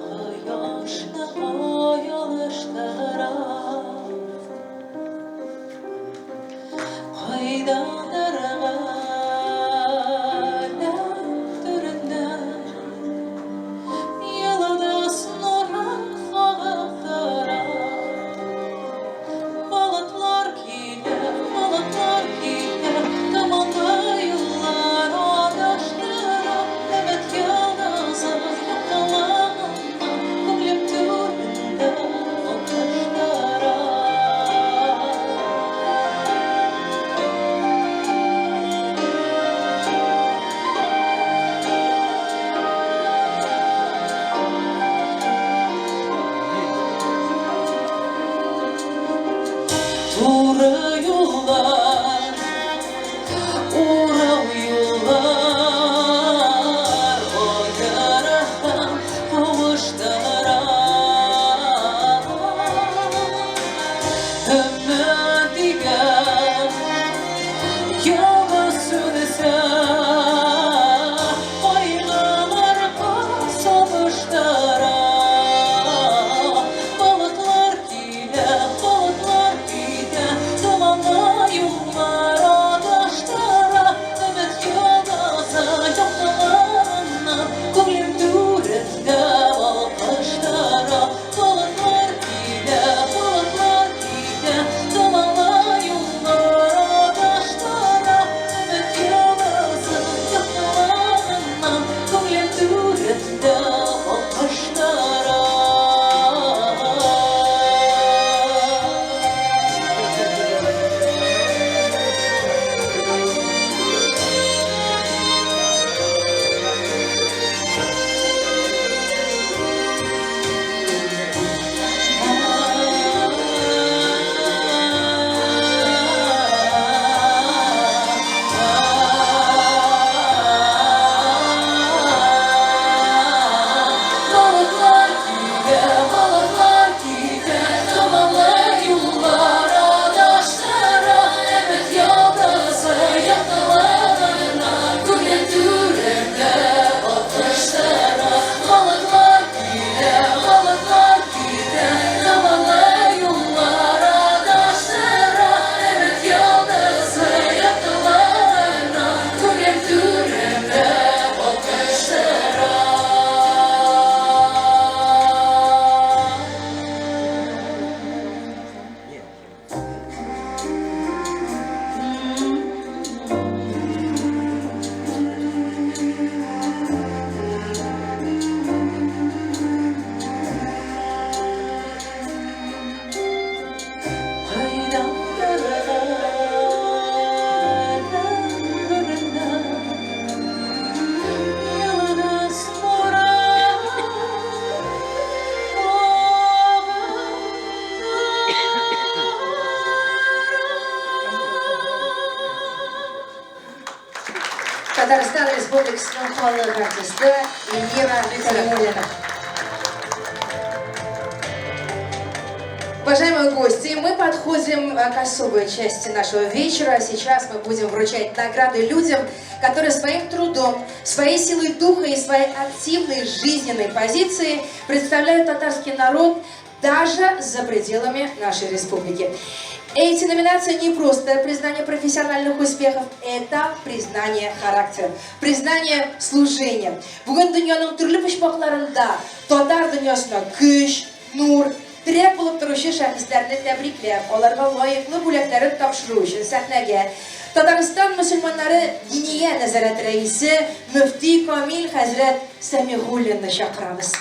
кояшны коелыштыра. Кайдандыр галәм түреннән йолдыз нурын агып тора. Болытлар килә, болытлар китә, томанлы юллар адаштыра. Өмет йолдызы яктылыгыннан күңелем түрендә алкыштыра. Туры юллар, урау юллар, аера һәм кавыштыра. Өмет дигән ялгыз сүнсә, кайгыларга сабыштыра. Болытлар килә, болытлар китә, томанлы юллар адаштыра. Өмет йолдызы яктылыгыннан күңелем түрендә балкыштыра. Болытлар килә, болытлар китә, томанлы юллар адаштыра. Өмет йолдызы яктылыгыннан күңелем түрендә балкыштыра. Болытлар килә, болытлар китә, томанлы юллар адаштыра. Өмет йолдызы яктылыгыннан күңел түрендә балкыштыра. Болытлар килә, болытлар китә, томанлы юллар адаштыра. Өмет йолдызы яктылыгыннан күңел түрендә балкыштыра. Кайдандыр галәм түреннән йолдыз нурын Татарстан Республикасының халык артисты Эльмира Кәлимуллина. Уважаемые гости, мы подходим к особой части нашего вечера. Сейчас мы будем вручать награды людям, которые своим трудом, своей силой духа и своей активной жизненной позицией представляют татарский народ даже за пределами нашей республики. Эти номинации не просто признание профессиональных успехов, это признание характера, признание служения. Бүген дөньяның төрле почмакларында татар дөньясына көч, нур, терәк булып торучы шәхесләрне тәбрикләп, аларга лаеклы бүләкләрен тапшыру өчен сәхнәгә Татарстан мөселманнары Диния нәзарәте рәисе мөфти Камил хәзрәт Сәмигуллинны чакырабыз.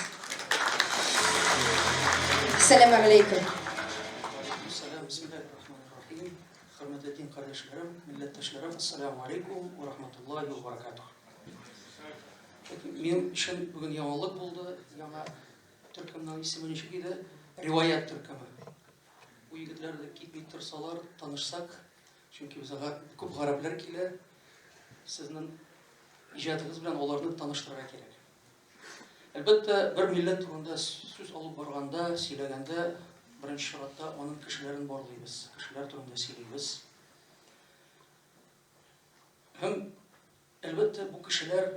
Сәламәгаләйкүм. Вәгаләйкүм сәлам, бисмиллаһир-рахманир-рахим. Хөрмәтле дин кардәшләрем, милләттәшләрем, ассаламу алейкум ва рахматуллаһи ва баракатуһ. Минем өчен бүген яңалык булды, яңа төркемнең исеме ничек иде? Риваять төркеме. Бу егетләр дә китми торсалар, танышсак, чөнки безгә күп гарәпләр килә. Сезнең иҗатыгыз белән аларны таныштырырга кирәк. Әлбәттә, бер милләт турында сүз алып барганда, сөйләгәндә, беренче чиратта аның кешеләрен барлыйбыз, кешеләр турында сөйлибез. Һәм, әлбәттә, бу кешеләр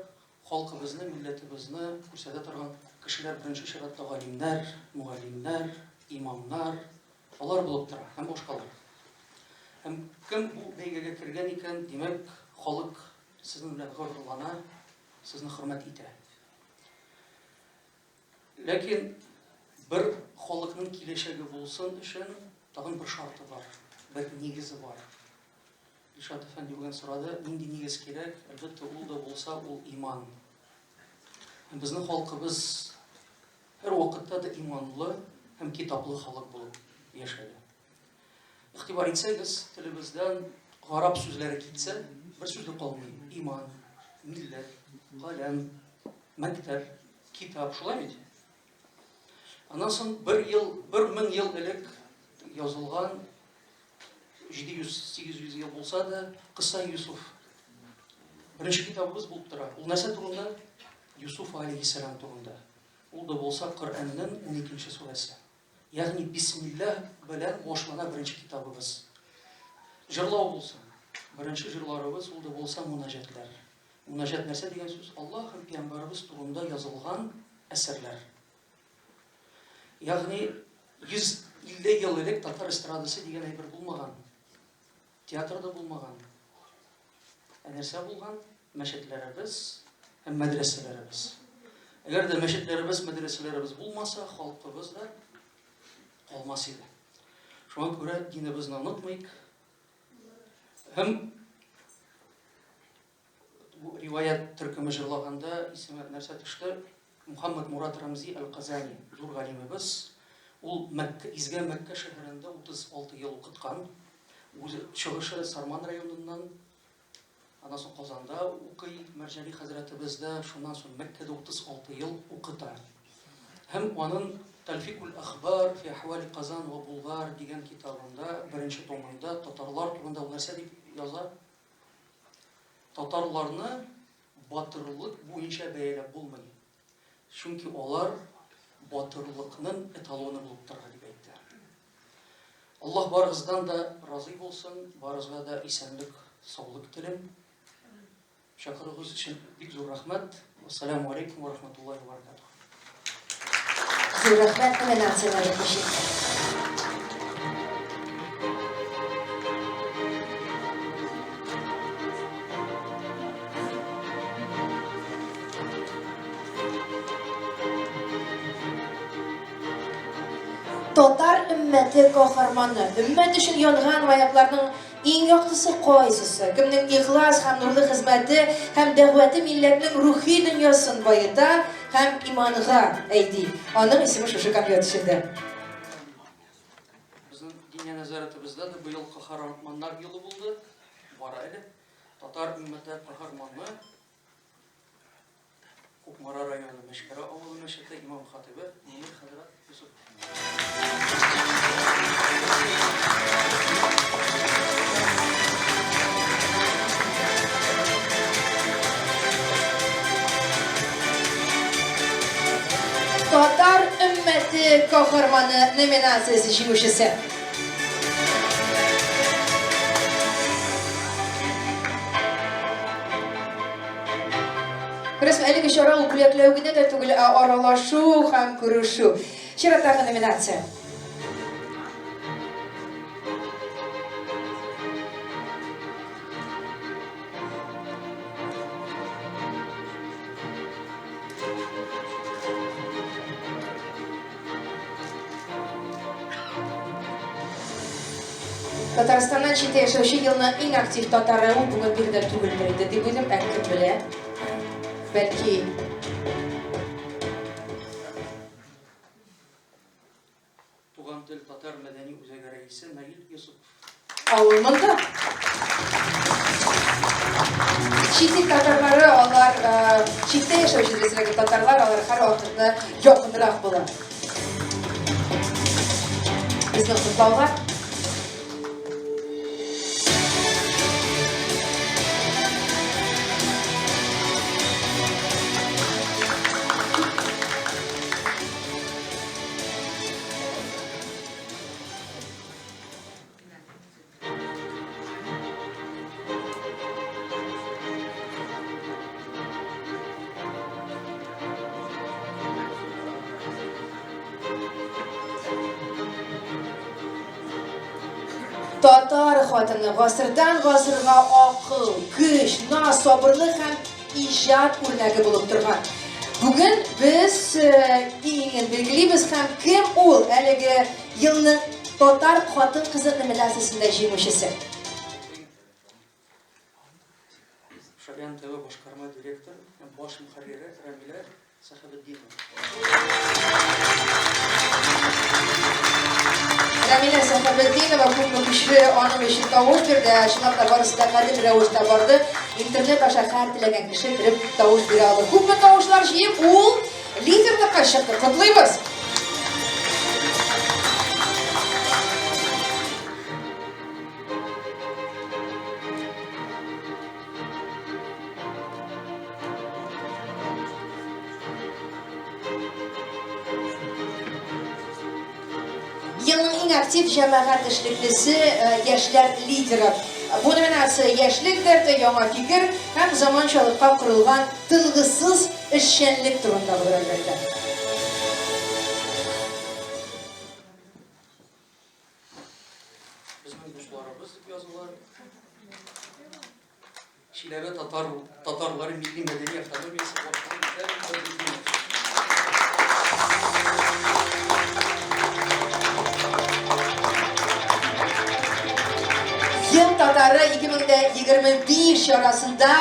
халкыбызны, милләтебезне күрсәтә торган кешеләр беренче чиратта галимнәр, мөгаллимнәр, имамнар, алар булып тора һәм башкалар. Һәм кем бу бәйгегә кергән икән, димәк, халык сезнең белән горурлана, сезне хөрмәт итә. Ләкин бер халыкның киләчәге булсын өчен тагын бер шарты бар, бер нигезе бар. Илшат әфәнде бүген сорады, нинди нигез кирәк? Әлбәттә, ул да булса, ул иман. Һәм безнең халкыбыз һәр вакытта да иманлы һәм китаплы халык булып яшәде. Игътибар итсәгез, телебездән гарап сүзләре китсә, бер сүз дә калмый. Иман, милләт, каләм, мәктәп, китап, шулай бит? Аннан соң бер ел, бер мең ел элек язылган 700-800 ел булса да, Кыса Юсуф. Беренче китабыбыз булып тора. Ул нәрсә турында? Юсуф алейхиссалам турында. Ул да булса Коръәннең 12 сүрәсе. Ягъни бисмиллаһ белән башлана беренче китабыбыз. Җырлау булсын. Беренче җырларыбыз ул да булса мунаҗәтләр. Мунаҗәт нәрсә дигән сүз? Аллаһ һәм пәйгамбәребез турында язылган әсәрләр. Ягъни 150 ел элек татар эстрадасы дигән әйбер булмаган. Театр да булмаган. Ә нәрсә булган? Мәчетләребез һәм мәдрәсәләребез. Әгәр дә мәчетләребез, мәдрәсәләребез булмаса, халкыбыз да калмас иде. Шуңа күрә динебезне онытмыйк. Һәм Бу риваять төркеме җырлаганда исемә нәрсә төште? Мухаммад Мурат Рамзи Әл-Казани, зур галимебез. Ул Мәккә, изге Мәккә шәһәрендә 36 ел укыткан. Үзе чыгышы Сарман районыннан. Аннан соң Казанда укый Мәрҗани хәзрәтебез дә, шуннан соң Мәккәдә 36 ел укыта. Һәм аның Тальфикуль әхбар фи әхвали Казан ва Булгар дигән китабында, беренче томында татарлар турында ул нәрсә дип яза? Татарларны батырлык буенча бәяләп булмый, чөнки алар батырлыкның эталоны булып тора, дип әйтте. Аллаһ барыгыздан да разый булсын, барыгызга да исәнлек, саулык телим. Чакыруыгыз өчен бик зур рәхмәт. Ассаламу алейкум ва рахматуллахи ва баракатух. Зур рәхмәт номинацияләре өчен. Татар өммәте каһарманы, өммәт өчен янган маякларның Иң яктысы кайсысы? Кемнең ихлас һәм нурлы хезмәте һәм дәгъвәте милләтнең рухи дөньясын баета һәм иманга әйди? Аның исеме шушы конверт эчендә. Безнең Диния нәзарәтебездә дә быел каһарманнар елы булды. Бара әле. Татар өммәте каһарманы Кукмара районы Мәчкәрә авылы мәчете имам-хатыйбы Мөнир хәзрәт Йосыпов. Татар өммәте каһарманы номинациясе җиңүчесе. Күрәсең, әлеге чара ул бүләкләү генә дә түгел, ә аралашу һәм күрешү. Чираттагы номинация. Татарстаннан читтә яшәүче елның иң актив татары ул бүген биредә түгелдер инде дип уйлыйм, ә кем белә? Бәлки Туган тел татар мәдәни үзәге рәисе Наил Йосыпов. Авыл монда. Чит ил татарлары, алар э, читтә яшәүче дөресрәге татарлар, алар һәрвакытта якынрак була. Безнең котлауга Татар хатыны гасырдан гасырга акыл, көч, наз, сабырлык һәм иҗат үрнәге булып торган. Бүген без иңен билгелибез һәм кем ул әлеге елның татар хатын-кызы номинациясендә җиңүчесе? Шаян ТВ башкарма директор һәм баш мөхәррире Рамилә Сәхәбетдинова. Рәмилә Сәхәбетдинова күпме көчле аның өчен тавыш бирде. Чынлап та барысы да гадел рәвештә барды. Интернет аша һәр теләгән кеше кереп тавыш бирә алды. Күпме тавышлар җыеп, ул лидерлыкка чыкты. Котлыйбыз! Елның иң актив җәмәгать эшлеклесе, яшьләр лидеры. Бу номинация яшьлек дәрте, яңа фикер һәм заманчалыкка корылган тынгысыз эшчәнлек турында булыр, әлбәттә. Безнең дусларыбыз дип язалар. Чиләбе татар татарлары милли мәдәни автономиясе башлыгы Виталий Бадретдинов. Ел татары 2025 чарасында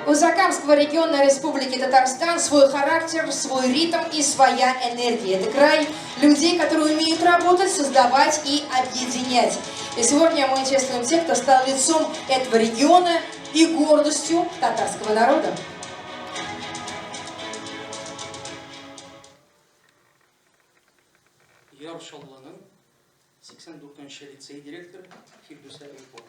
У Закамского региона Республики Татарстан свой характер, свой ритм и своя энергия. Это край людей, которые умеют работать, создавать и объединять. И сегодня мы чествуем тех, кто стал лицом этого региона и гордостью татарского народа. Яр Чаллының 84 нче лицей директоры Фирдүсә Әюпова.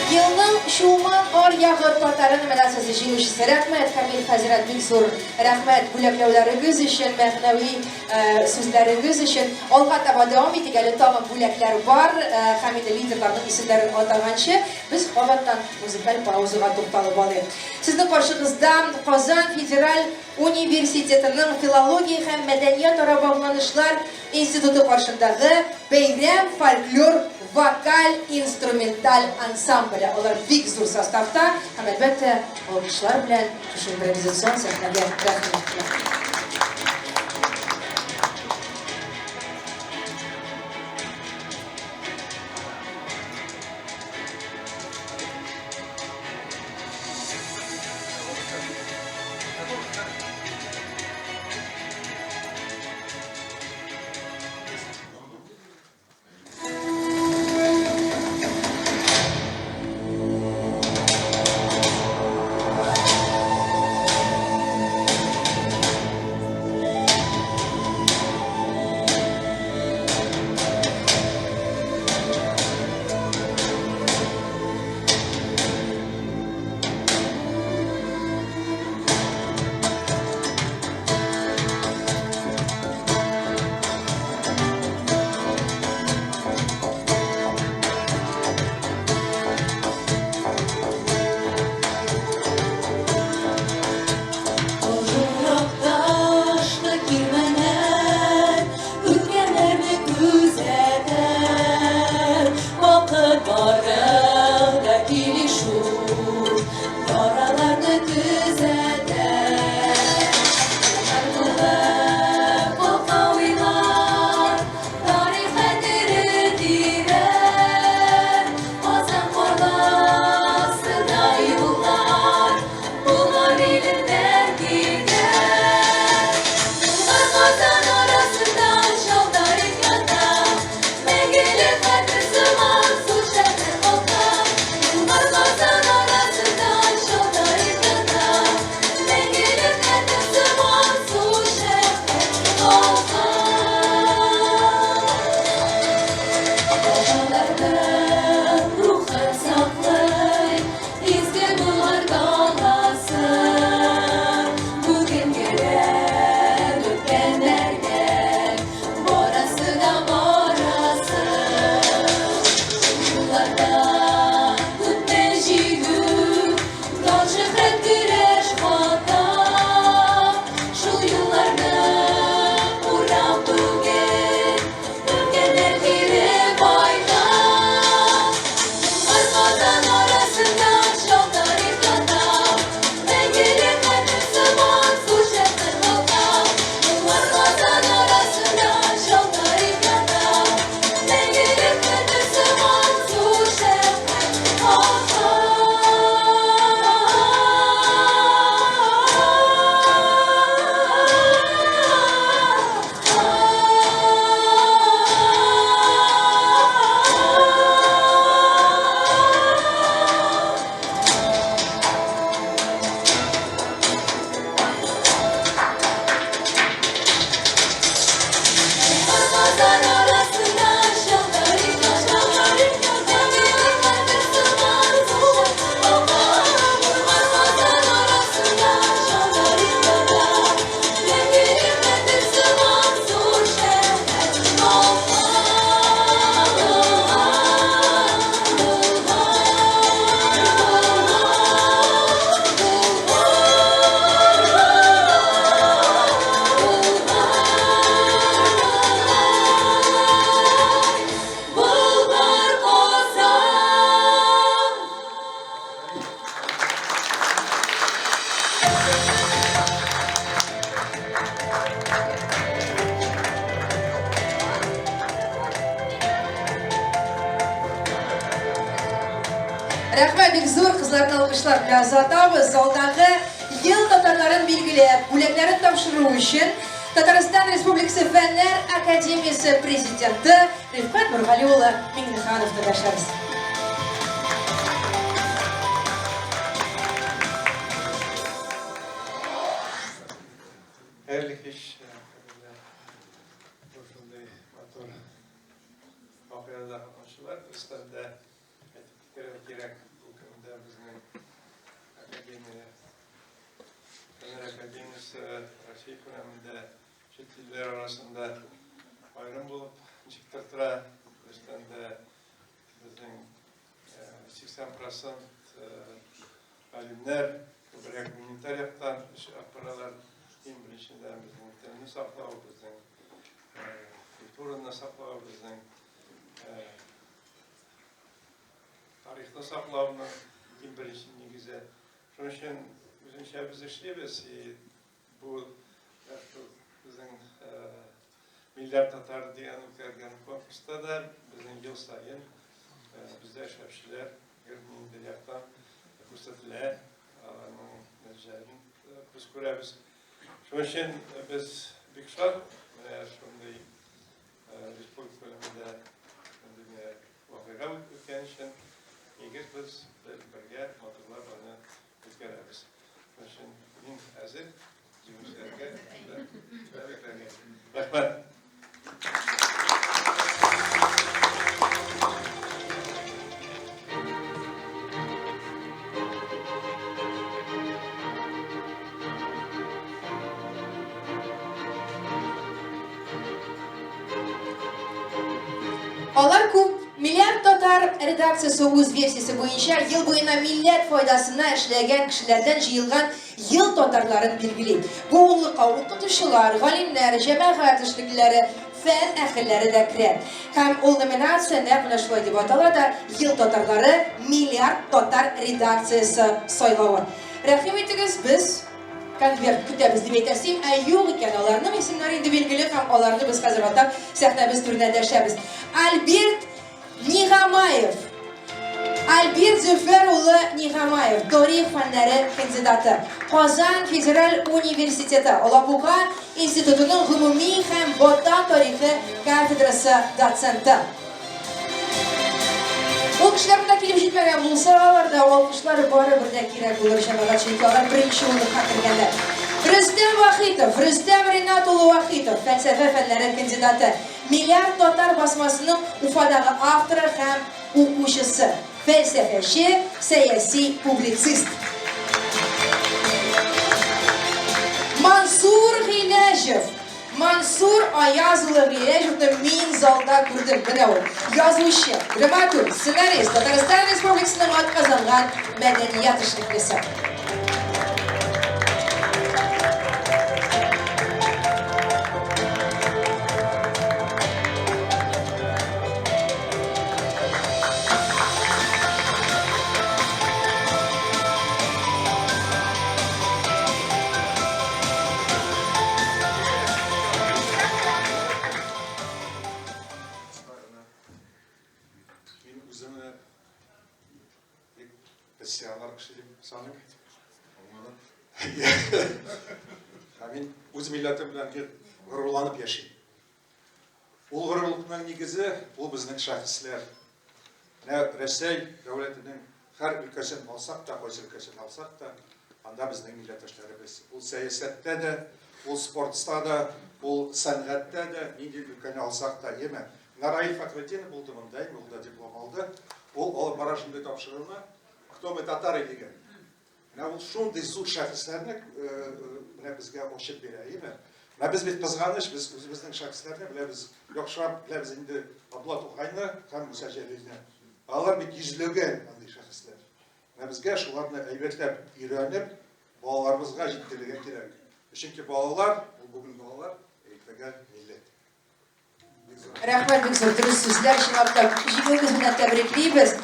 Елның Чулман аръягы татары номинациясе җиңүчесе. Рәхмәт, Камил хәзрәт, бик зур рәхмәт бүләкләүләрегез өчен, мәгънәви сүзләрегез өчен. Алга таба дәвам итик, әле тагын бүләкләр бар. Һәм инде лидерларның исемнәрен атаганчы, без кабаттан музыкаль паузага тукталып алыйк. Сезнең каршыгызда Казан федераль университетының филология һәм мәдәниятара багланышлар институты каршындагы Бәйрәм фольклор вокаль-инструменталь ансамбле. Алар бик зур составта һәм, әлбәттә, алкышлар белән шушы импровизацион сәхнәгә рәхим иттеләр. Рәхмәт бик зур, кызларны алкышлар белән озатабыз. Залдагы ел татарларын билгеләп, бүләкләрен тапшыру өчен Татарстан Республикасы Фәннәр Академиясе президенты Рифкать Нургали улы Миңнехановны дәшәбез. Хәерле кич, хәерле шундый матур вакыйгада катнашучылар. Өстәлдә әйтеп китәргә кирәк, бу көндә безнең академия, Фәннәр академиясе Россия күләмендә чит илләр арасында аерым булып ничектер тора. Өстәлдә безнең 80 процент галимнәр күбрәк гуманитар яктан эш алып баралар. Иң беренчедән безнең телне саклау, безнең культураны саклау, безнең тарихны саклауның иң беренче нигезе. Шуның өчен үзенчә без эшлибез, и бу безнең Милләт татар дигән үткәрелгән конкурста да безнең ел саен бездә эшләүчеләр гел нинди яктан күрсәтелә, аларның нәтиҗәләрен без күрәбез. Шуның өчен без бик шат, менә шундый республика күләмендә шундый менә вакыйга үткән өчен нигез без бергә матурлап аны үткәрәбез. Шуның өчен мин әзер җиңүчеләргә тәбрикләргә. Рәхмәт. Алар күп миллиард татар редакциясе үз версиясе буенча ел буена милләт файдасына эшләгән кешеләрдән җыелган ел татарларын билгели. Бу унлыкка укытучылар, галимнәр, җәмәгать эшлеклеләре, фән әһелләре дә керә. Һәм ул номинация нәкъ менә шулай дип атала да, Ел татарлары миллиард татар редакциясе сайлавы. Рәхим итегез, без конверт көтәбез дип әйтәсем, ә юк икән, аларның исемнәре инде билгеле һәм аларны без хәзер атап сәхнәбез түренә дәшәбез. Альберт Нигамаев. Альберт Зөфәр улы Нигамаев, тарих фәннәре кандидаты. Казан федераль университеты, Алабуга институтының гомуми һәм ватан тарихы кафедрасы доценты. Ул кешеләр монда килеп җитмәгән булсалар да, алкышлар барыбер дә кирәк булыр, җәмәгать, чөнки алар беренче урынга кергәннәр. Рөстәм Вахитов, Рөстәм Ринат улы Вахитов, фәлсәфә фәннәре кандидаты, Миллиард татар басмасының Уфадагы авторы һәм укучысы, фәлсәфәче, сәяси публицист. Мансур Гыйләҗев, Мансур Аяз улы Гыйләҗевны мин залда күрдем. Менә ул, язучы, драматург, сценарист, Татарстан Республикасының атказанган мәдәният эшлеклесе. Мин үземне бик пассионар кеше дип саныйм. Һәм мин үз милләтем белән гел горурланып яшим. Ул горурлыкның нигезе, ул безнең шәхесләр. Менә Рәсәй дәүләтенең һәр өлкәсен алсак та, кайсы өлкәсен алсак та, анда безнең милләттәшләребез. Ул сәясәттә дә, ул спортта да, ул сәнгатьтә дә, нинди өлкәне алсак та, яме. Менә Раил Фәхретдинов булды монда, ул да диплом алды. Ул алып бара шундый тапшыруны, Кто мы татары дигән. Менә ул шундый зур шәхесләрне менә безгә ачып бирә, әйеме? Менә без бит кызганыч, без үзебезнең шәхесләрне беләбез, яхшырак беләбез инде Абдулла Тукайны һәм Муса Җәлилне. Алар бит йөзләгән андый шәхесләр. Менә безгә шуларны әйбәтләп өйрәнеп, балаларыбызга җиткерергә кирәк. Чөнки балалар, ул бүген балалар, иртәгә милләт. Рәхмәт бик зур, дөрес сүзләр, чынлап та җиңүегез белән тәбриклибез.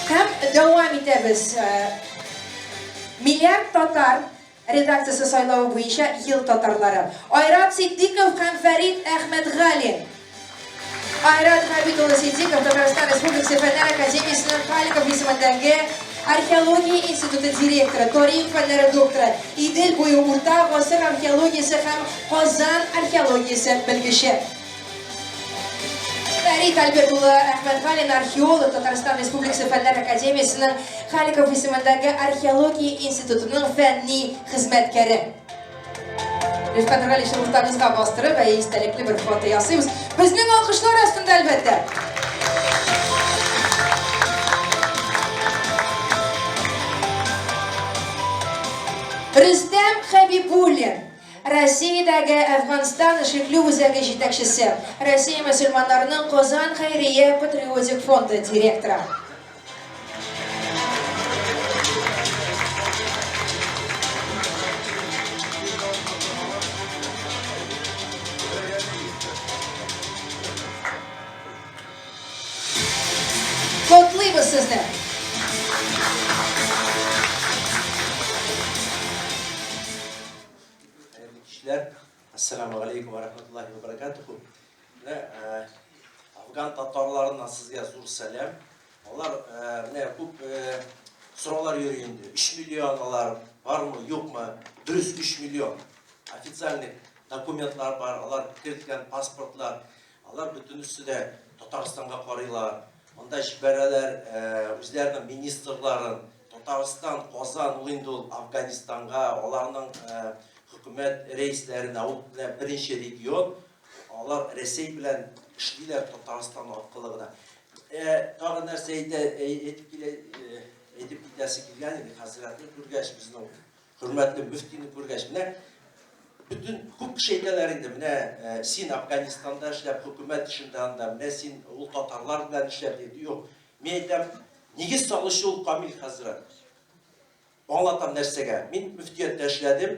Һәм дәвам итәбез. Миллиард татар редакциясе сайлавы буенча ел татарлары. Айрат Ситдиков һәм Фәрит Әхмәтгалин. Айрат Хабит улы Ситдиков, Татарстан Республикасы Фәннәр академиясенең Халиков исемендәге Археология институты директоры, тарих фәннәре докторы, Идел буе урта гасыр археологиясе һәм Казан археологиясе белгече. Фәрит Альберт улы Әхмәтгалин, археолог, Татарстан Республикасы Фәннәр академиясенең Халиков исемендәге Археология институтының фәнни хезмәткәре. Рифкать Нургалиевичны уртагызга бастырып, ә истәлекле бер фото ясыйбыз. Безнең алкышлар астында, әлбәттә. Рөстәм Хәбибуллин, Россиядәге Әфганстан эшлекле үзәге җитәкчесе, Россия мөселманнарының Казан хәйрия патриотик фонды директоры. Котлыйбыз сезне! Хәерле кичләр. Ассаламу алейкум ва рахматуллахи ва баракатуху. Менә э, афган татарларыннан сезгә зур сәлам. Алар э, менә күп э, сораулар йөри инде. 3 миллион алар бармы, юкмы? Дөрес 3 миллион. Официальный документлар бар, алар керткән паспортлар. Алар бөтенесе дә Татарстанга карыйлар. Монда җибәрәләр үзләренең министрларын. Татарстан, Казан ул инде ул Афганистанга, аларның хөкүмәт рәисләренә ул менә беренче регион. Алар Рәсәй белән эшлиләр Татарстан аркылы гына. Тагын нәрсә әйтә, әйтеп килә, әйтеп китәсе килгән инде хәзрәтне күргәч, безнең хөрмәтле мөфтине күргәч, менә бөтен күп кеше әйтәләр инде, менә э, син Афганистанда эшләп, хөкүмәт эшендә анда, менә син ул татарлар белән эшләп диде. Юк, мин әйтәм, нигез салучы ул Камил хәзрәт. Аңлатам нәрсәгә. Мин мөфтияттә эшләдем.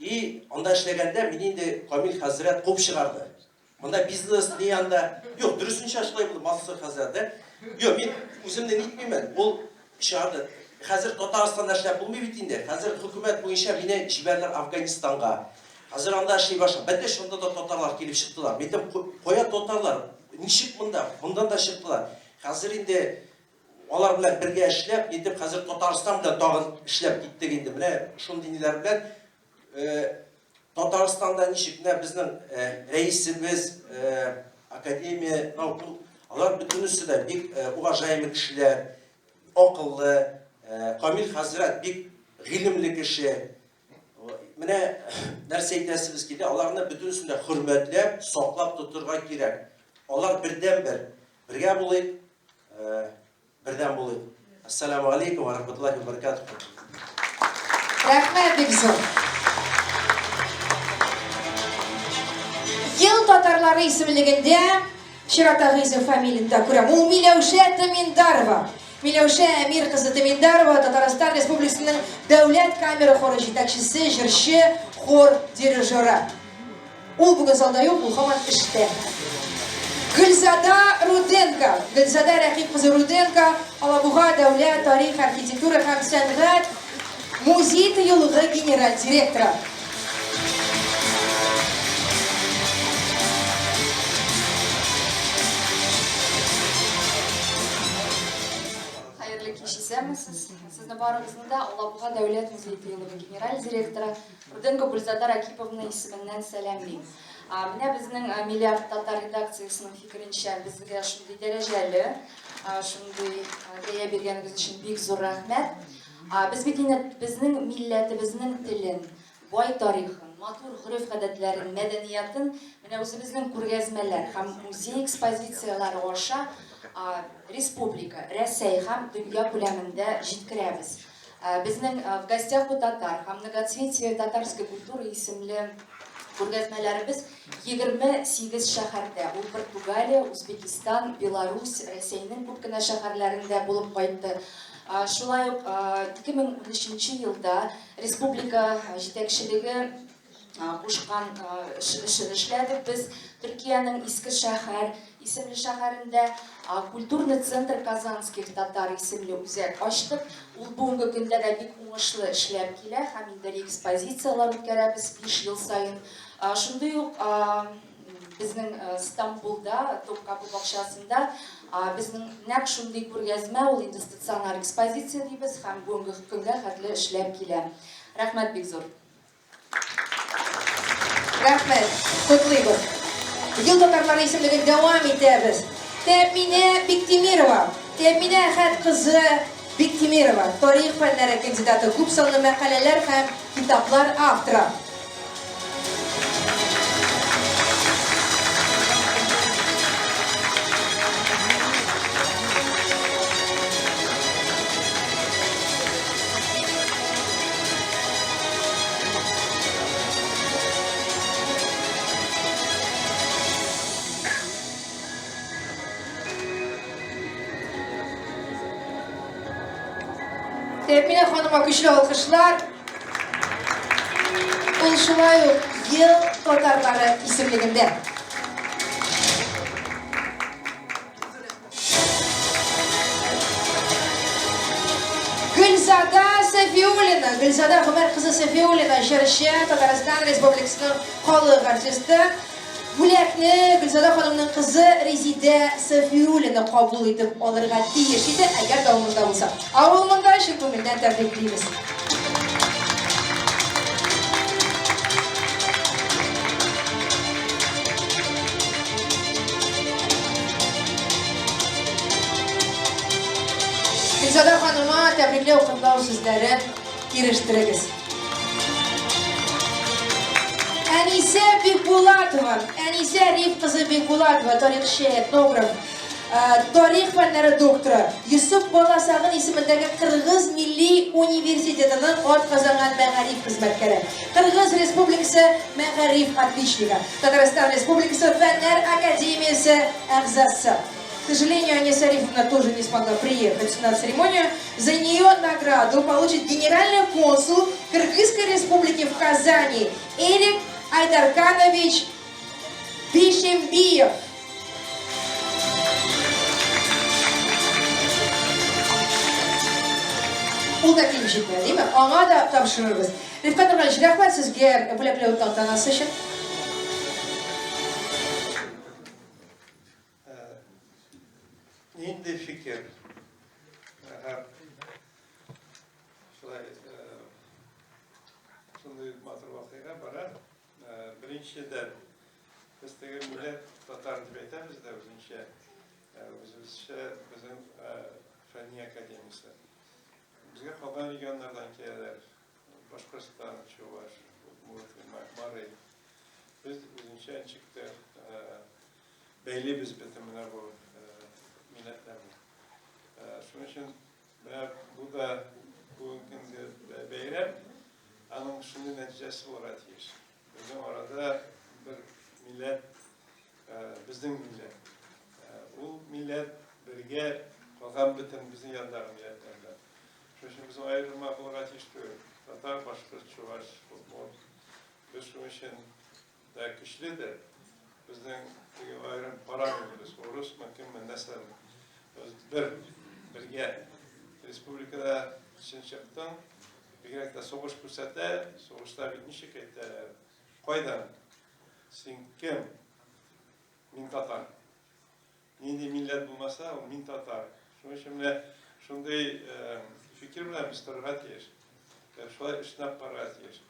И анда эшләгәндә мине инде Камил хәзрәт куып чыгарды. Монда бизнес ни анда. Юк, дөресенчә шулай булды, Мансур хәзрәт, да? Юк, мин үземне нитмимен. Ул чыгарды. Хәзер Татарстанда эшләп булмый бит инде. Хәзер хөкүмәт буенча мине җибәрделәр Афганистанга. Хәзер анда эшли башладым. Бәтәч анда да татарлар килеп чыктылар. Мин әйтәм, кая татарлар? Ничек монда? Мондан да чыктылар. Хәзер инде алар белән бергә эшләп, нитеп хәзер Татарстан белән тагын эшләп киттек инде. Менә шундый ниләр белән Татарстанда ничек менә безнең рәисебез, академия наук, алар бөтенесе дә бик уважаемый кешеләр, акыллы, Камил хәзрәт бик гыйлемле кеше. Менә нәрсә әйтәсебез килә, аларны бөтенесен дә хөрмәтләп, саклап тотырга кирәк. Алар бердәнбер. Бергә булыйк, Бердәм булыйк. Ассаламу алейкум ва рахматуллахи ва баракатуху. Рәхмәт бик зур. Ел татарлары исемлегендә чираттагы исем фамилияне дә күрәм. Ул Миләүшә Тыминдарова. Миләүшә Әмир кызы Тыминдарова Татарстан Республикасының Дәүләт камера хоры җитәкчесе, җырчы, хор дирижеры. Ул бүген залда юк, ул һаман эштә. Гөлзада Руденко. Гөлзада Рәкыйп кызы Руденко, Алабуга дәүләт тарих, архитектура һәм сәнгать музей тыюлыгы генераль директоры. Хәерле кич, исәнмесез. Сезне барыгызны да Алабуга дәүләт музей тыюлыгы генераль директоры Руденко Гульзада Ракиповна исеменнән сәламлим. Менә безнең Миллиард татар редакциясенең фикеренчә, безгә шундый дәрәҗәле, шундый бәя биргәнегез өчен бик зур рәхмәт. Без бит инде безнең милләтебезнең телен, бай тарихын, матур гореф-гадәтләрен, мәдәниятын менә үзебезнең күргәзмәләр һәм музей экспозицияләре аша республика, Рәсәй һәм дөнья күләмендә җиткерәбез. Безнең В гостях у татар һәм Многоцветие татарской культуры исемле күргәзмәләребез 28 шәһәрдә, ул Португалия, Узбекистан, Беларусь, Рәсәйнең күп кенә шәһәрләрендә булып кайтты. Шулай ук 2013 елда республика җитәкчелеге кушкан эшен эшләдек без. Төркиянең Иске шәһәр исемле шәһәрендә Культурный центр казанских татар исемле үзәк ачтык. Ул бүгенге көндә дә бик уңышлы эшләп килә һәм инде реэкспозицияләр үткәрәбез 5 ел саен. Шундый ук Безнең Стамбулда, Топкапы бакчасында безнең нәкъ шундый күргәзмә, ул инде стационар экспозиция дибез һәм бүгенге көнгә хәтле эшләп килә. Рәхмәт бик зур. Рәхмәт, котлыйбыз. Ел татарлары исемлеген дәвам итәбез. Тәэминә Биктимирова, Тәэминә Әхәт кызы Биктимирова, тарих фәннәре кандидаты, күп санлы мәкаләләр һәм китаплар авторы. Тәэминә ханыма көчле алкышлар. Ул шулай ук ел татарлары исемлегендә. Гөлзада Сафиуллина, Гөлзада Гомәр кызы Сафиуллина, җырчы, Татарстан Республикасының халык артисты. Бүләкне Гөлзада ханымның кызы Резидә Сафиуллина кабул итеп алырга тиеш иде, әгәр дә ул монда булса. Ә ул монда, чын күңелдән тәбриклибез. Гөлзада ханыма тәбрикләү котлау сүзләрен ирештерегез. Әнисә Бикбулатова, Әнисә Риф кызы Бикбулатова, тарихчы, этнограф, тарих фәннәре докторы, Йосыф Баласагын исемендәге Кыргыз милли университетының атказанган мәгариф хезмәткәре, Кыргыз Республикасы мәгариф отличнигы, Татарстан Республикасы Фәннәр академиясе әгъзасы. К сожалению, Аниса Арифовна тоже не смогла приехать на церемонию. За нее награду получит генеральный консул Кыргызской республики в Казани Эрик Айдарканович Бишембиев. Ул да килеп җитмәде, димме? Аңа да тапшырырбыз. Рифкать Нургалиевич, рәхмәт сезгә бүләкләү тантанасы өчен. Нинди фикер? Шулай, шундый матур вакыйга бара. Беренчедән, без теге милләт татар дип әйтәбез дә үзенчә, үзебезчә безнең фәнни академиясе. Безгә калган регионнардан киләләр. Башкортстан, Чуваш, Удмурт, Мари. Без үзенчә ничек тә бәйлибез бөтен менә бу милләтләрне. Шуның өчен менә бу да бүгенге көнге бәйрәм, аның шундый нәтиҗәсе булырга тиеш. Безнең арада бер милләт, безнең милләт. Ул милләт бергә калган бөтен безнең яндагы милләтләр белән. Шуның өчен безнең аерылма булырга тиеш түгел. Татар, башкорт, чуваш, удмурт. Без шуның өчен дә көчледер. Безнең теге аерым карамыйбыз, урысмы, кемме, нәрсәме. Без бер, бергә республикада чын чыктың, бигрәк тә сугыш күрсәтә, сугышта бит ничек әйтәләр, кайдан, син кем, мин татар. Нинди милләт булмаса, ул мин татар. Шуның өчен менә шундый фикер белән без торырга тиеш. Шулай эшләп барырга тиеш.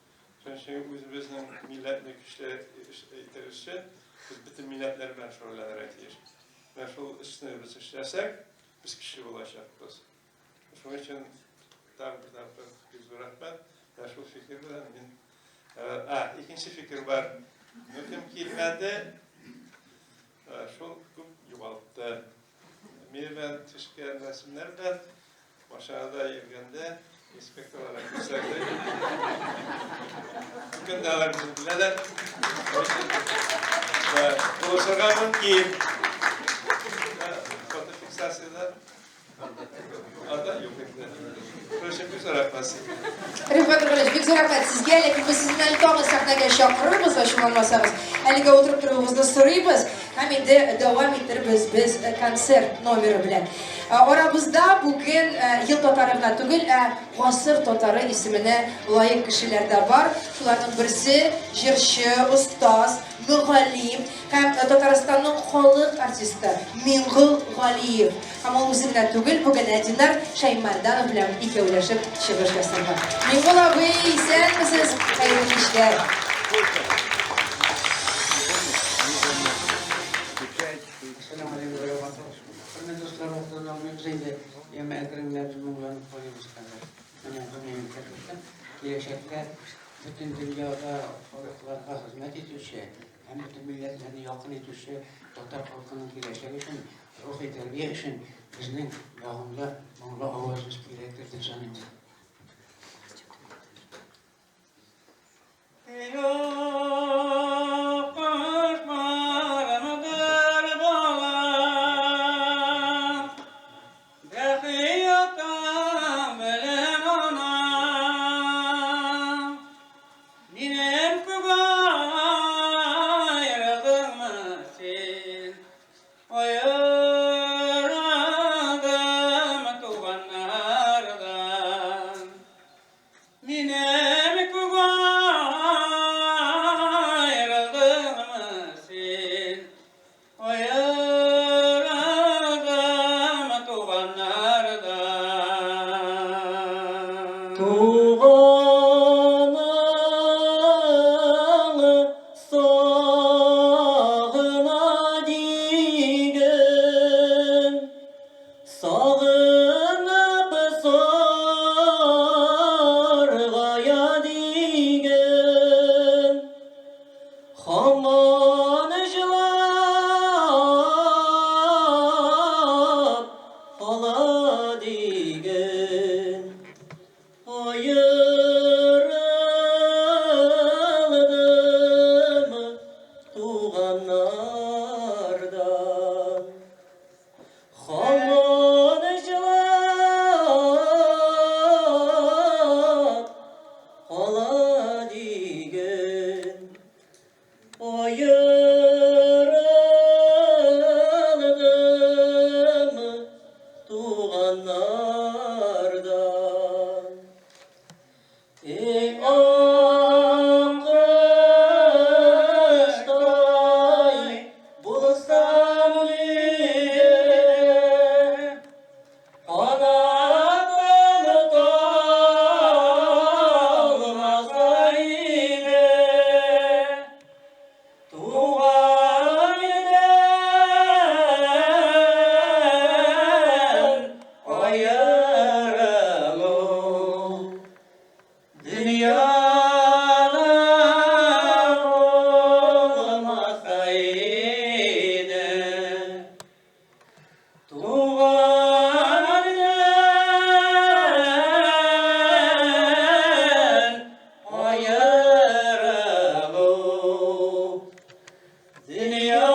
Шуның өчен үзебезнең милләтне көчле итер өчен без бөтен милләтләр белән шөгыльләнергә тиеш. Менә шул эшне без эшләсәк, без көчле булачакбыз. Шуның өчен тагын бер тапкыр бик зур рәхмәт. Менә шул фикер белән мин А, икенче фикер бар. Ну, кем килмәде, шул күп югалтты. Минем белән төшкән рәсемнәр белән машинада йөргәндә инспекторлар күрсәтте. Бүген дә алар мине беләләр. Булышырга мөмкин. Фотофиксациядә Анда юк инде. Шушы бик зур рәхмәт сезгә. Рифкать Нургалиевич, бик зур рәхмәт сезгә, ләкин без сезне әле тагын сәхнәгә чакырырбыз, ачуланмасагыз. Әлегә утырып торуыгызны сорыйбыз һәм инде дәвам итербез без концерт номеры белән. Арабызда бүген ел татары гына түгел, ә гасыр татары исеменә лаек кешеләр дә бар. Шуларның берсе җырчы, остаз, мөгаллим һәм Татарстанның халык артисты Миңгол Галиев. Һәм ул үзе генә түгел, бүген ә Динар Шәймәрданов белән икәүләшеп чыгыш ясарга. Миңгол абый, исәнмесез, хәерле кичләр. Хөрмәтле дуслар, вакытын алмыйбыз инде. Яме әкрен генә без моңланып карыйбыз хәзер. Менә бу минем тәклифем. Киләчәктә бөтен дөньяда халыкларга хезмәт итүче һәм бөтен милләтләрне якын итүче татар халкының киләчәге өчен, рухи тәрбия өчен безнең ягымлы, моңлы авазыбыз кирәктер дип саныйм. Минем күк аерылдыңмы син? Аерылдым туганнардан. Туганың сагына диген, Сагынып саргая диген, Хаман җылап кала диген. Аерылдым туганнардан. Хаман җылап кала диген. Аерылдым туганнардан. Эй, аккоштай булсам иде, канатым талмаса иде, туган илдән аерылу. Дөньяда булмаса иде, туган илдән аерылу. Дөньяда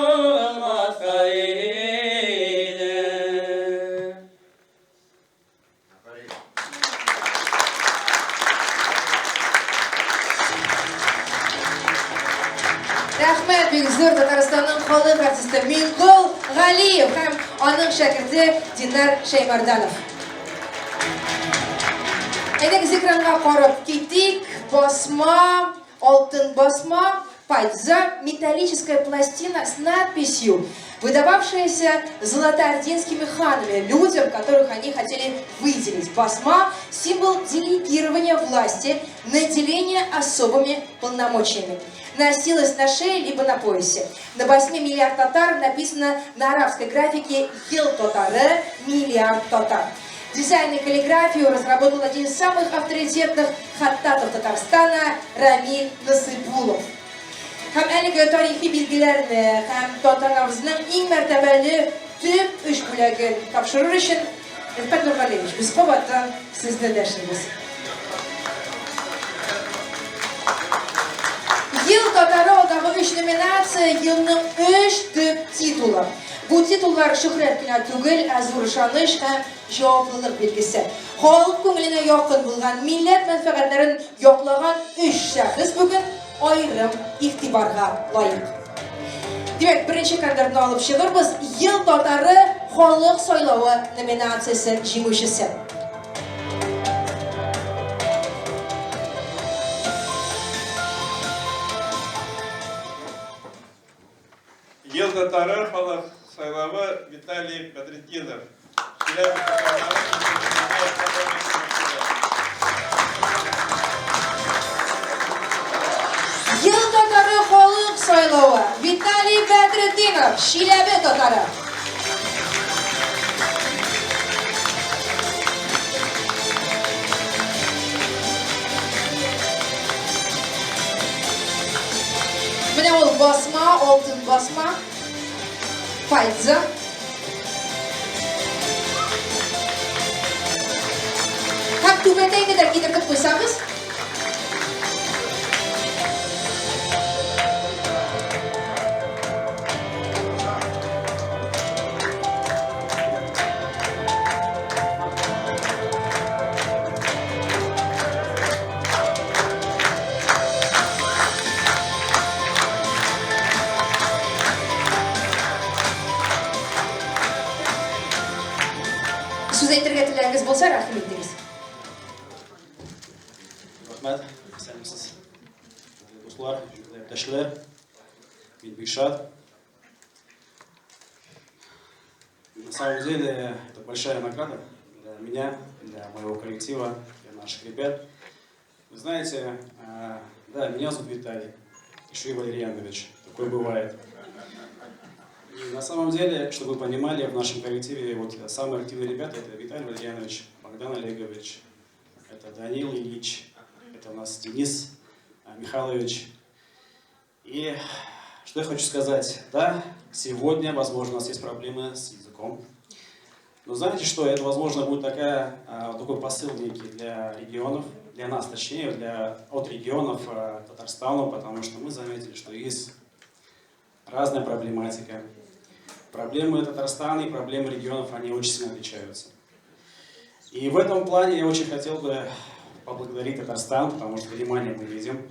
булмаса иде. Рәхмәт бик зур Татарстанның халык артисты Миңгол Галиев һәм аның шәкерте Динар Шәймарданов. Әйдәгез экранга карап китик. Басма, алтын басма, пальза, металлическая пластина с надписью, выдававшаяся золотоординскими ханами, людям, которых они хотели выделить. Басма – символ делегирования власти, наделения особыми полномочиями. Носилась на шее либо на поясе. На басме «Миллиард татар» написано на арабской графике «Ел татары, миллиард татар». Дизайн и каллиграфию разработал один из самых авторитетных хаттатов Татарстана Рамиль Насыйбулов. Һәм әлеге тарихи билгеләрне һәм тантанабызның иң мәртәбәле төп өч бүләген тапшырыр өчен Рифкать Нургалиевич, без кабаттан сезне дәшибез. Ел татары алдагы өч номинация елның өч төп титулы. Бу титуллар шөһрәт кенә түгел, ә зур ышаныч һәм җаваплылык билгесе. Халык күңеленә якын булган, милләт мәнфәгатьләрен яклаган өч шәхес бүген аерым игътибарга лаек. Димәк, беренче конвертны алып чыгырбыз. Ел татары халык сайлавы номинациясе җиңүчесе. Ел татары халык сайлавы Виталий Бәдретдинов. Чиләбе татарлары Ел татары халык сайлавы Виталий Бәдретдинов, Чиләбе татары. Менә ул басма, алтын басма. Файза. Һәм түбәтәйне дә кидертеп куйсагыз. Сүз әйтергә теләгегез булса, рәхим итегез. Рәхмәт, исәнмесез. Дуслар, иптәшләр, мин бик шат. На самом деле, это большая награда для меня, для моего коллектива, для наших ребят. Вы знаете, да, меня зовут Виталий, еще и Валерьянович, такое бывает. И на самом деле, чтобы вы понимали, в нашем коллективе вот самые активные ребята это Виталий Валерьянович, Богдан Олегович, это Данил Ильич, это у нас Денис Михайлович. И что я хочу сказать, да, сегодня, возможно, у нас есть проблемы с языком. Но знаете что, это, возможно, будет такая, такой посыл некий для регионов, для нас, точнее, для, от регионов Татарстану, потому что мы заметили, что есть разная проблематика. Проблемы Татарстана и проблемы регионов, они очень сильно отличаются. И в этом плане я очень хотел бы поблагодарить Татарстан, потому что внимание мы видим.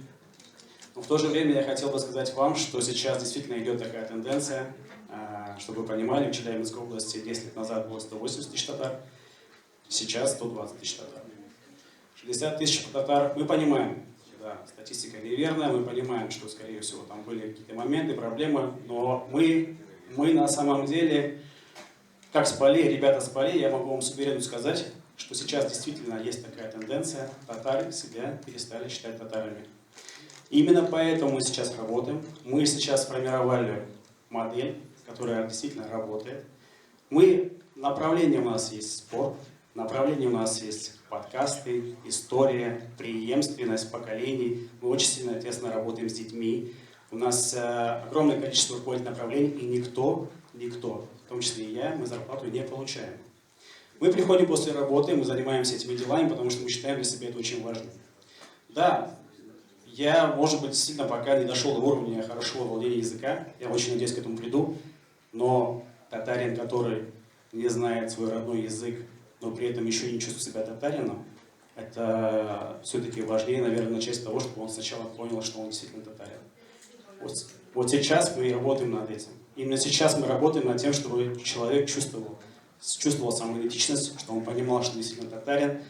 Но в то же время я хотел бы сказать вам, что сейчас действительно идет такая тенденция, чтобы вы понимали, в Челябинской области 10 лет назад было 180 тысяч татар, сейчас 120 тысяч татар. 60 тысяч татар, мы понимаем, да, статистика неверная, мы понимаем, что, скорее всего, там были какие-то моменты, проблемы, но мы на самом деле, как с полей, ребята с полей, я могу вам с уверенностью сказать, что сейчас действительно есть такая тенденция, татары себя перестали считать татарами. Именно поэтому мы сейчас работаем, мы сейчас сформировали модель, которая действительно работает. Направление у нас есть спорт, направление у нас есть подкасты, история, преемственность поколений. Мы очень сильно тесно работаем с детьми. У нас огромное количество руководит направлений, и никто, в том числе и я, мы зарплату не получаем. Мы приходим после работы, мы занимаемся этими делами, потому что мы считаем для себя это очень важным. Да, я, может быть, сильно пока не дошел до уровня хорошего владения языка, я очень надеюсь, к этому приду, но татарин, который не знает свой родной язык, но при этом еще не чувствует себя татарином, это все-таки важнее, наверное, начать с того, чтобы он сначала понял, что он действительно татарин. Вот сейчас мы и работаем над этим. Именно сейчас мы работаем над тем, чтобы человек чувствовал самоидентичность, что он понимал, что действительно татарин.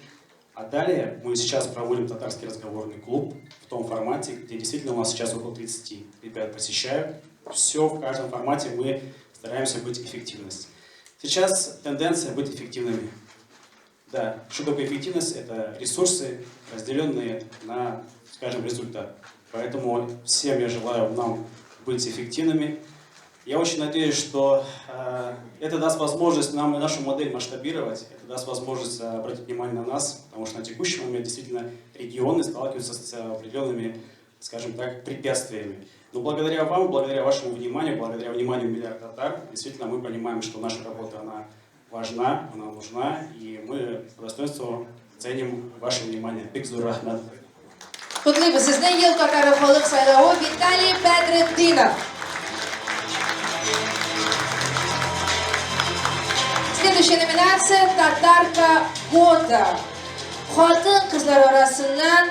А далее мы сейчас проводим татарский разговорный клуб в том формате, где действительно у нас сейчас около 30 ребят посещают. Все в каждом формате мы стараемся быть эффективность. Сейчас тенденция быть эффективными. Да, что такое эффективность? Это ресурсы, разделенные на, скажем, результат. Поэтому всем я желаю нам быть эффективными. Я очень надеюсь, что это даст возможность нам и нашу модель масштабировать, это даст возможность обратить внимание на нас, потому что на текущий момент действительно регионы сталкиваются с определенными, скажем так, препятствиями. Но благодаря вам, благодаря вашему вниманию, благодаря вниманию «Миллиард татар», действительно мы понимаем, что наша работа, она важна, она нужна, и мы по достоинству ценим ваше внимание. Бик зур рәхмәт. Котлыйбыз сезне, Ел татары халык сайлавы Виталий Бәдретдинов. Следующая номинация «Татарка года». Хатын-кызлар арасыннан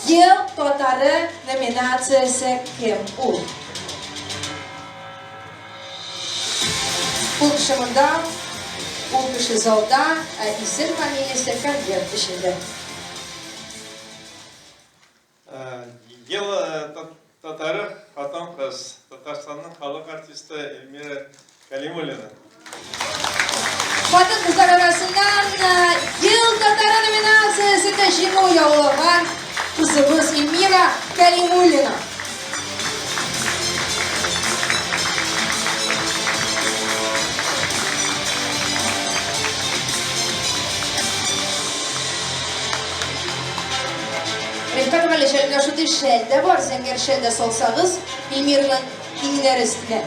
Ел татары номинациясе кем ул? Ул кеше монда, ул кеше залда, ә исем-фамилиясе конверт эчендә. Ел татары хатын-кыз, Татарстанның халык артисты Эльмира Калимуллина. Хатын-кызлар арасыннан Ел татары номинациясендә җиңү яулаган кызыбыз Эльмира Калимуллина. Рифкать Галич, әле менә шундый шәл дә бар, зәңгәр шәл дә салсагыз, Эльмираның иңнәре өстенә.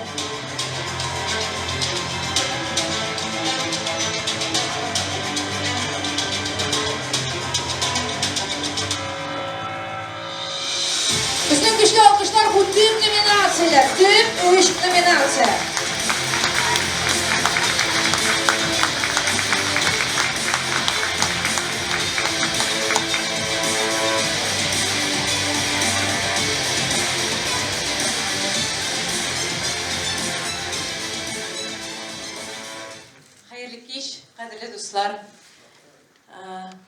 Безнең көчле алкышлар бу төп номинацияләр, төп өч номинация. Хәерле кич, кадерле дуслар.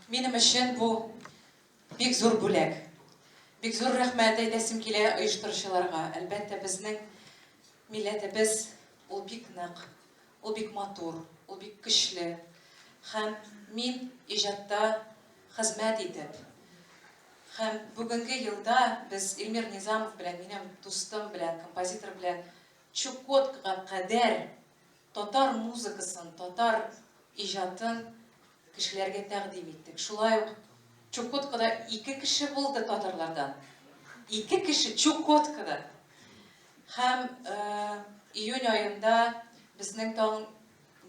Минем өчен бу бик зур бүләк. Бик зур рәхмәт әйтәсем килә оештыручыларга. Әлбәттә, безнең милләтебез ул бик нык, ул бик матур, ул бик көчле. Һәм мин иҗатта хезмәт итеп, һәм бүгенге елда без Эльмир Низамов белән, минем дустым белән, композитор белән Чукоткага кадәр татар музыкасын, татар иҗатын кешеләргә тәкъдим иттек. Шулай ук Чукоткада ике кеше булды татарлардан. Ике кеше Чукоткада. Һәм июнь аенда безнең тагын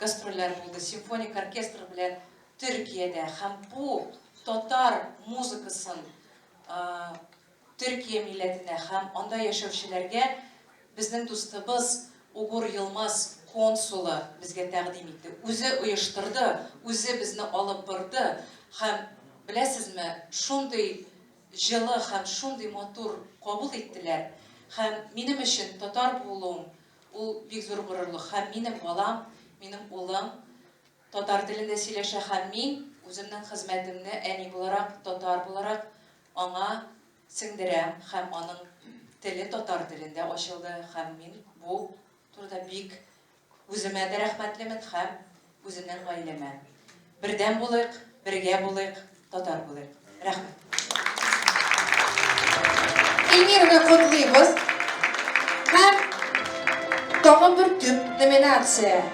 гастрольләр булды симфоник оркестр белән Төркиядә. Һәм бу татар музыкасын Төркия милләтенә һәм анда яшәүчеләргә безнең дустыбыз Угур Йылмаз консулы безгә тәкъдим итте. Үзе оештырды, үзе безне алып бырды һәм, беләсезме, шундый җылы һәм шундый матур кабул иттеләр. Һәм минем өчен татар булуым ул бик зур горурлык. Һәм минем балам, минем улым татар телендә сөйләшә һәм мин үземнең хезмәтемне әни буларак, татар буларак аңа сеңдерәм һәм аның теле татар телендә ачылды һәм мин бу турыда бик үземә дә рәхмәтлемен һәм үземнең гаиләмә. Бердәм булыйк, бергә булыйк, татар булыйк. Рәхмәт. Эльмираны котлыйбыз. Һәм тагын бер төп номинация.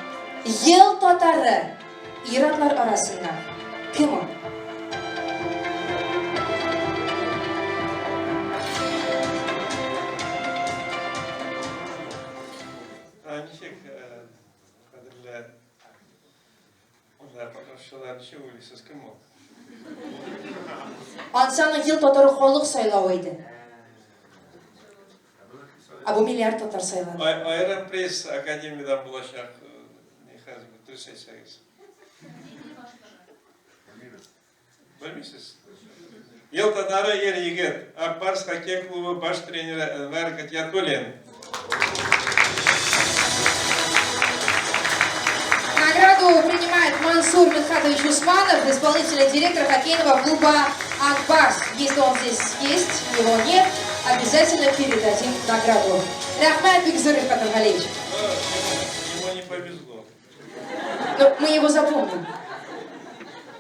Ел татары. Ир-атлар арасыннан кем ул? Ничек, кадерле монда катнашучылар, ничек уйлыйсыз, кем ул? Ансы аның ел татары халык сайлавы иде. Ә бу миллиард татар сайлады. Аерым приз академиядән булачак. Ни хәзер дөрес әйтсәгез. Белмисез? Ел татары ир егет, Ак Барс хоккей клубы баш тренеры Әнвәр Гатиятуллин. Награду принимает Мансур Мидхатович Усманов, исполнительный директор хоккейного клуба «Ак Барс». Если он здесь есть, его нет, обязательно передадим награду. Рәхмәт бик зур, Рифкат Нургалиевич. Ему не повезло. Но мы его запомним.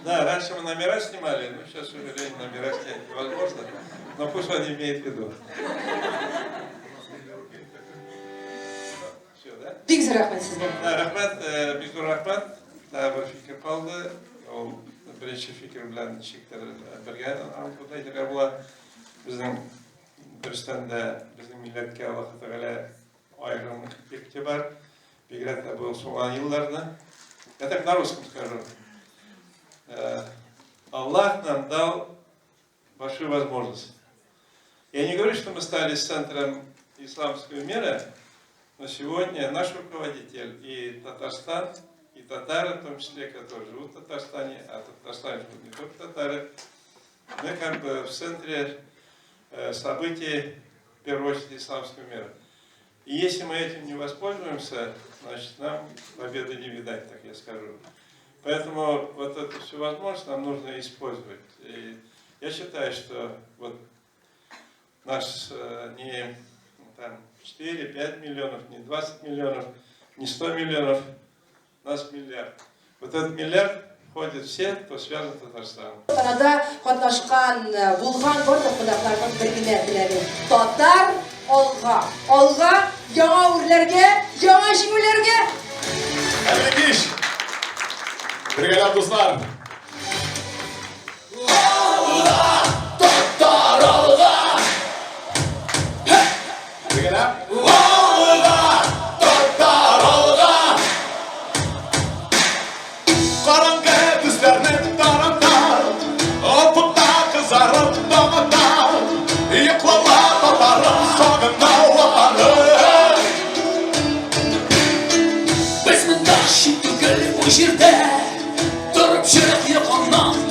Да, раньше мы номера снимали, но сейчас, к сожалению, номера снять невозможно. Но пусть он имеет в виду. Все, да? Бик зур рәхмәт сезгә. Да, рәхмәт, бик зур рәхмәт. Тагы бер фикер калды. Ул беренче фикер белән ничектер бергә аңлатып әйтергә була. Безнең дөрестән дә безнең милләткә Аллаһы Тәгалә аерым игътибар, бигрәк тә бу соңгы елларны. Я так на русском скажу. Аллах нам дал большую возможность. Я не говорю, что мы стали центром исламского мира, но сегодня наш руководитель и Татарстан, и татары, в том числе, которые живут в Татарстане, а в Татарстане живут не только татары, мы как бы в центре событий, в первую очередь, исламского мира. И если мы этим не воспользуемся, значит, нам победы не видать, так я скажу. Поэтому вот эту всю возможность нам нужно использовать. И я считаю, что вот наш не там, 4-5 миллионов, не 20 миллионов, не 100 миллионов, нас миллиард. Вот этот миллиард входят все, кто связан с Татарстаном. Тантанада катнашкан, булган барлык кунакларның бер генә теләге, татар алга, алга, яңа үрләргә, яңа җиңүләргә! Хәерле кич! Бергәләп, дуслар! Татар алга! Бергәләп! Алга! Татар алга! Караңгы төсләрне тарата, Офыкта кызарып таң ата, Йоклама, татарым, сагынма Ватаным. Без монда чит түгел бу җирдә, Торып чык йокыңнан.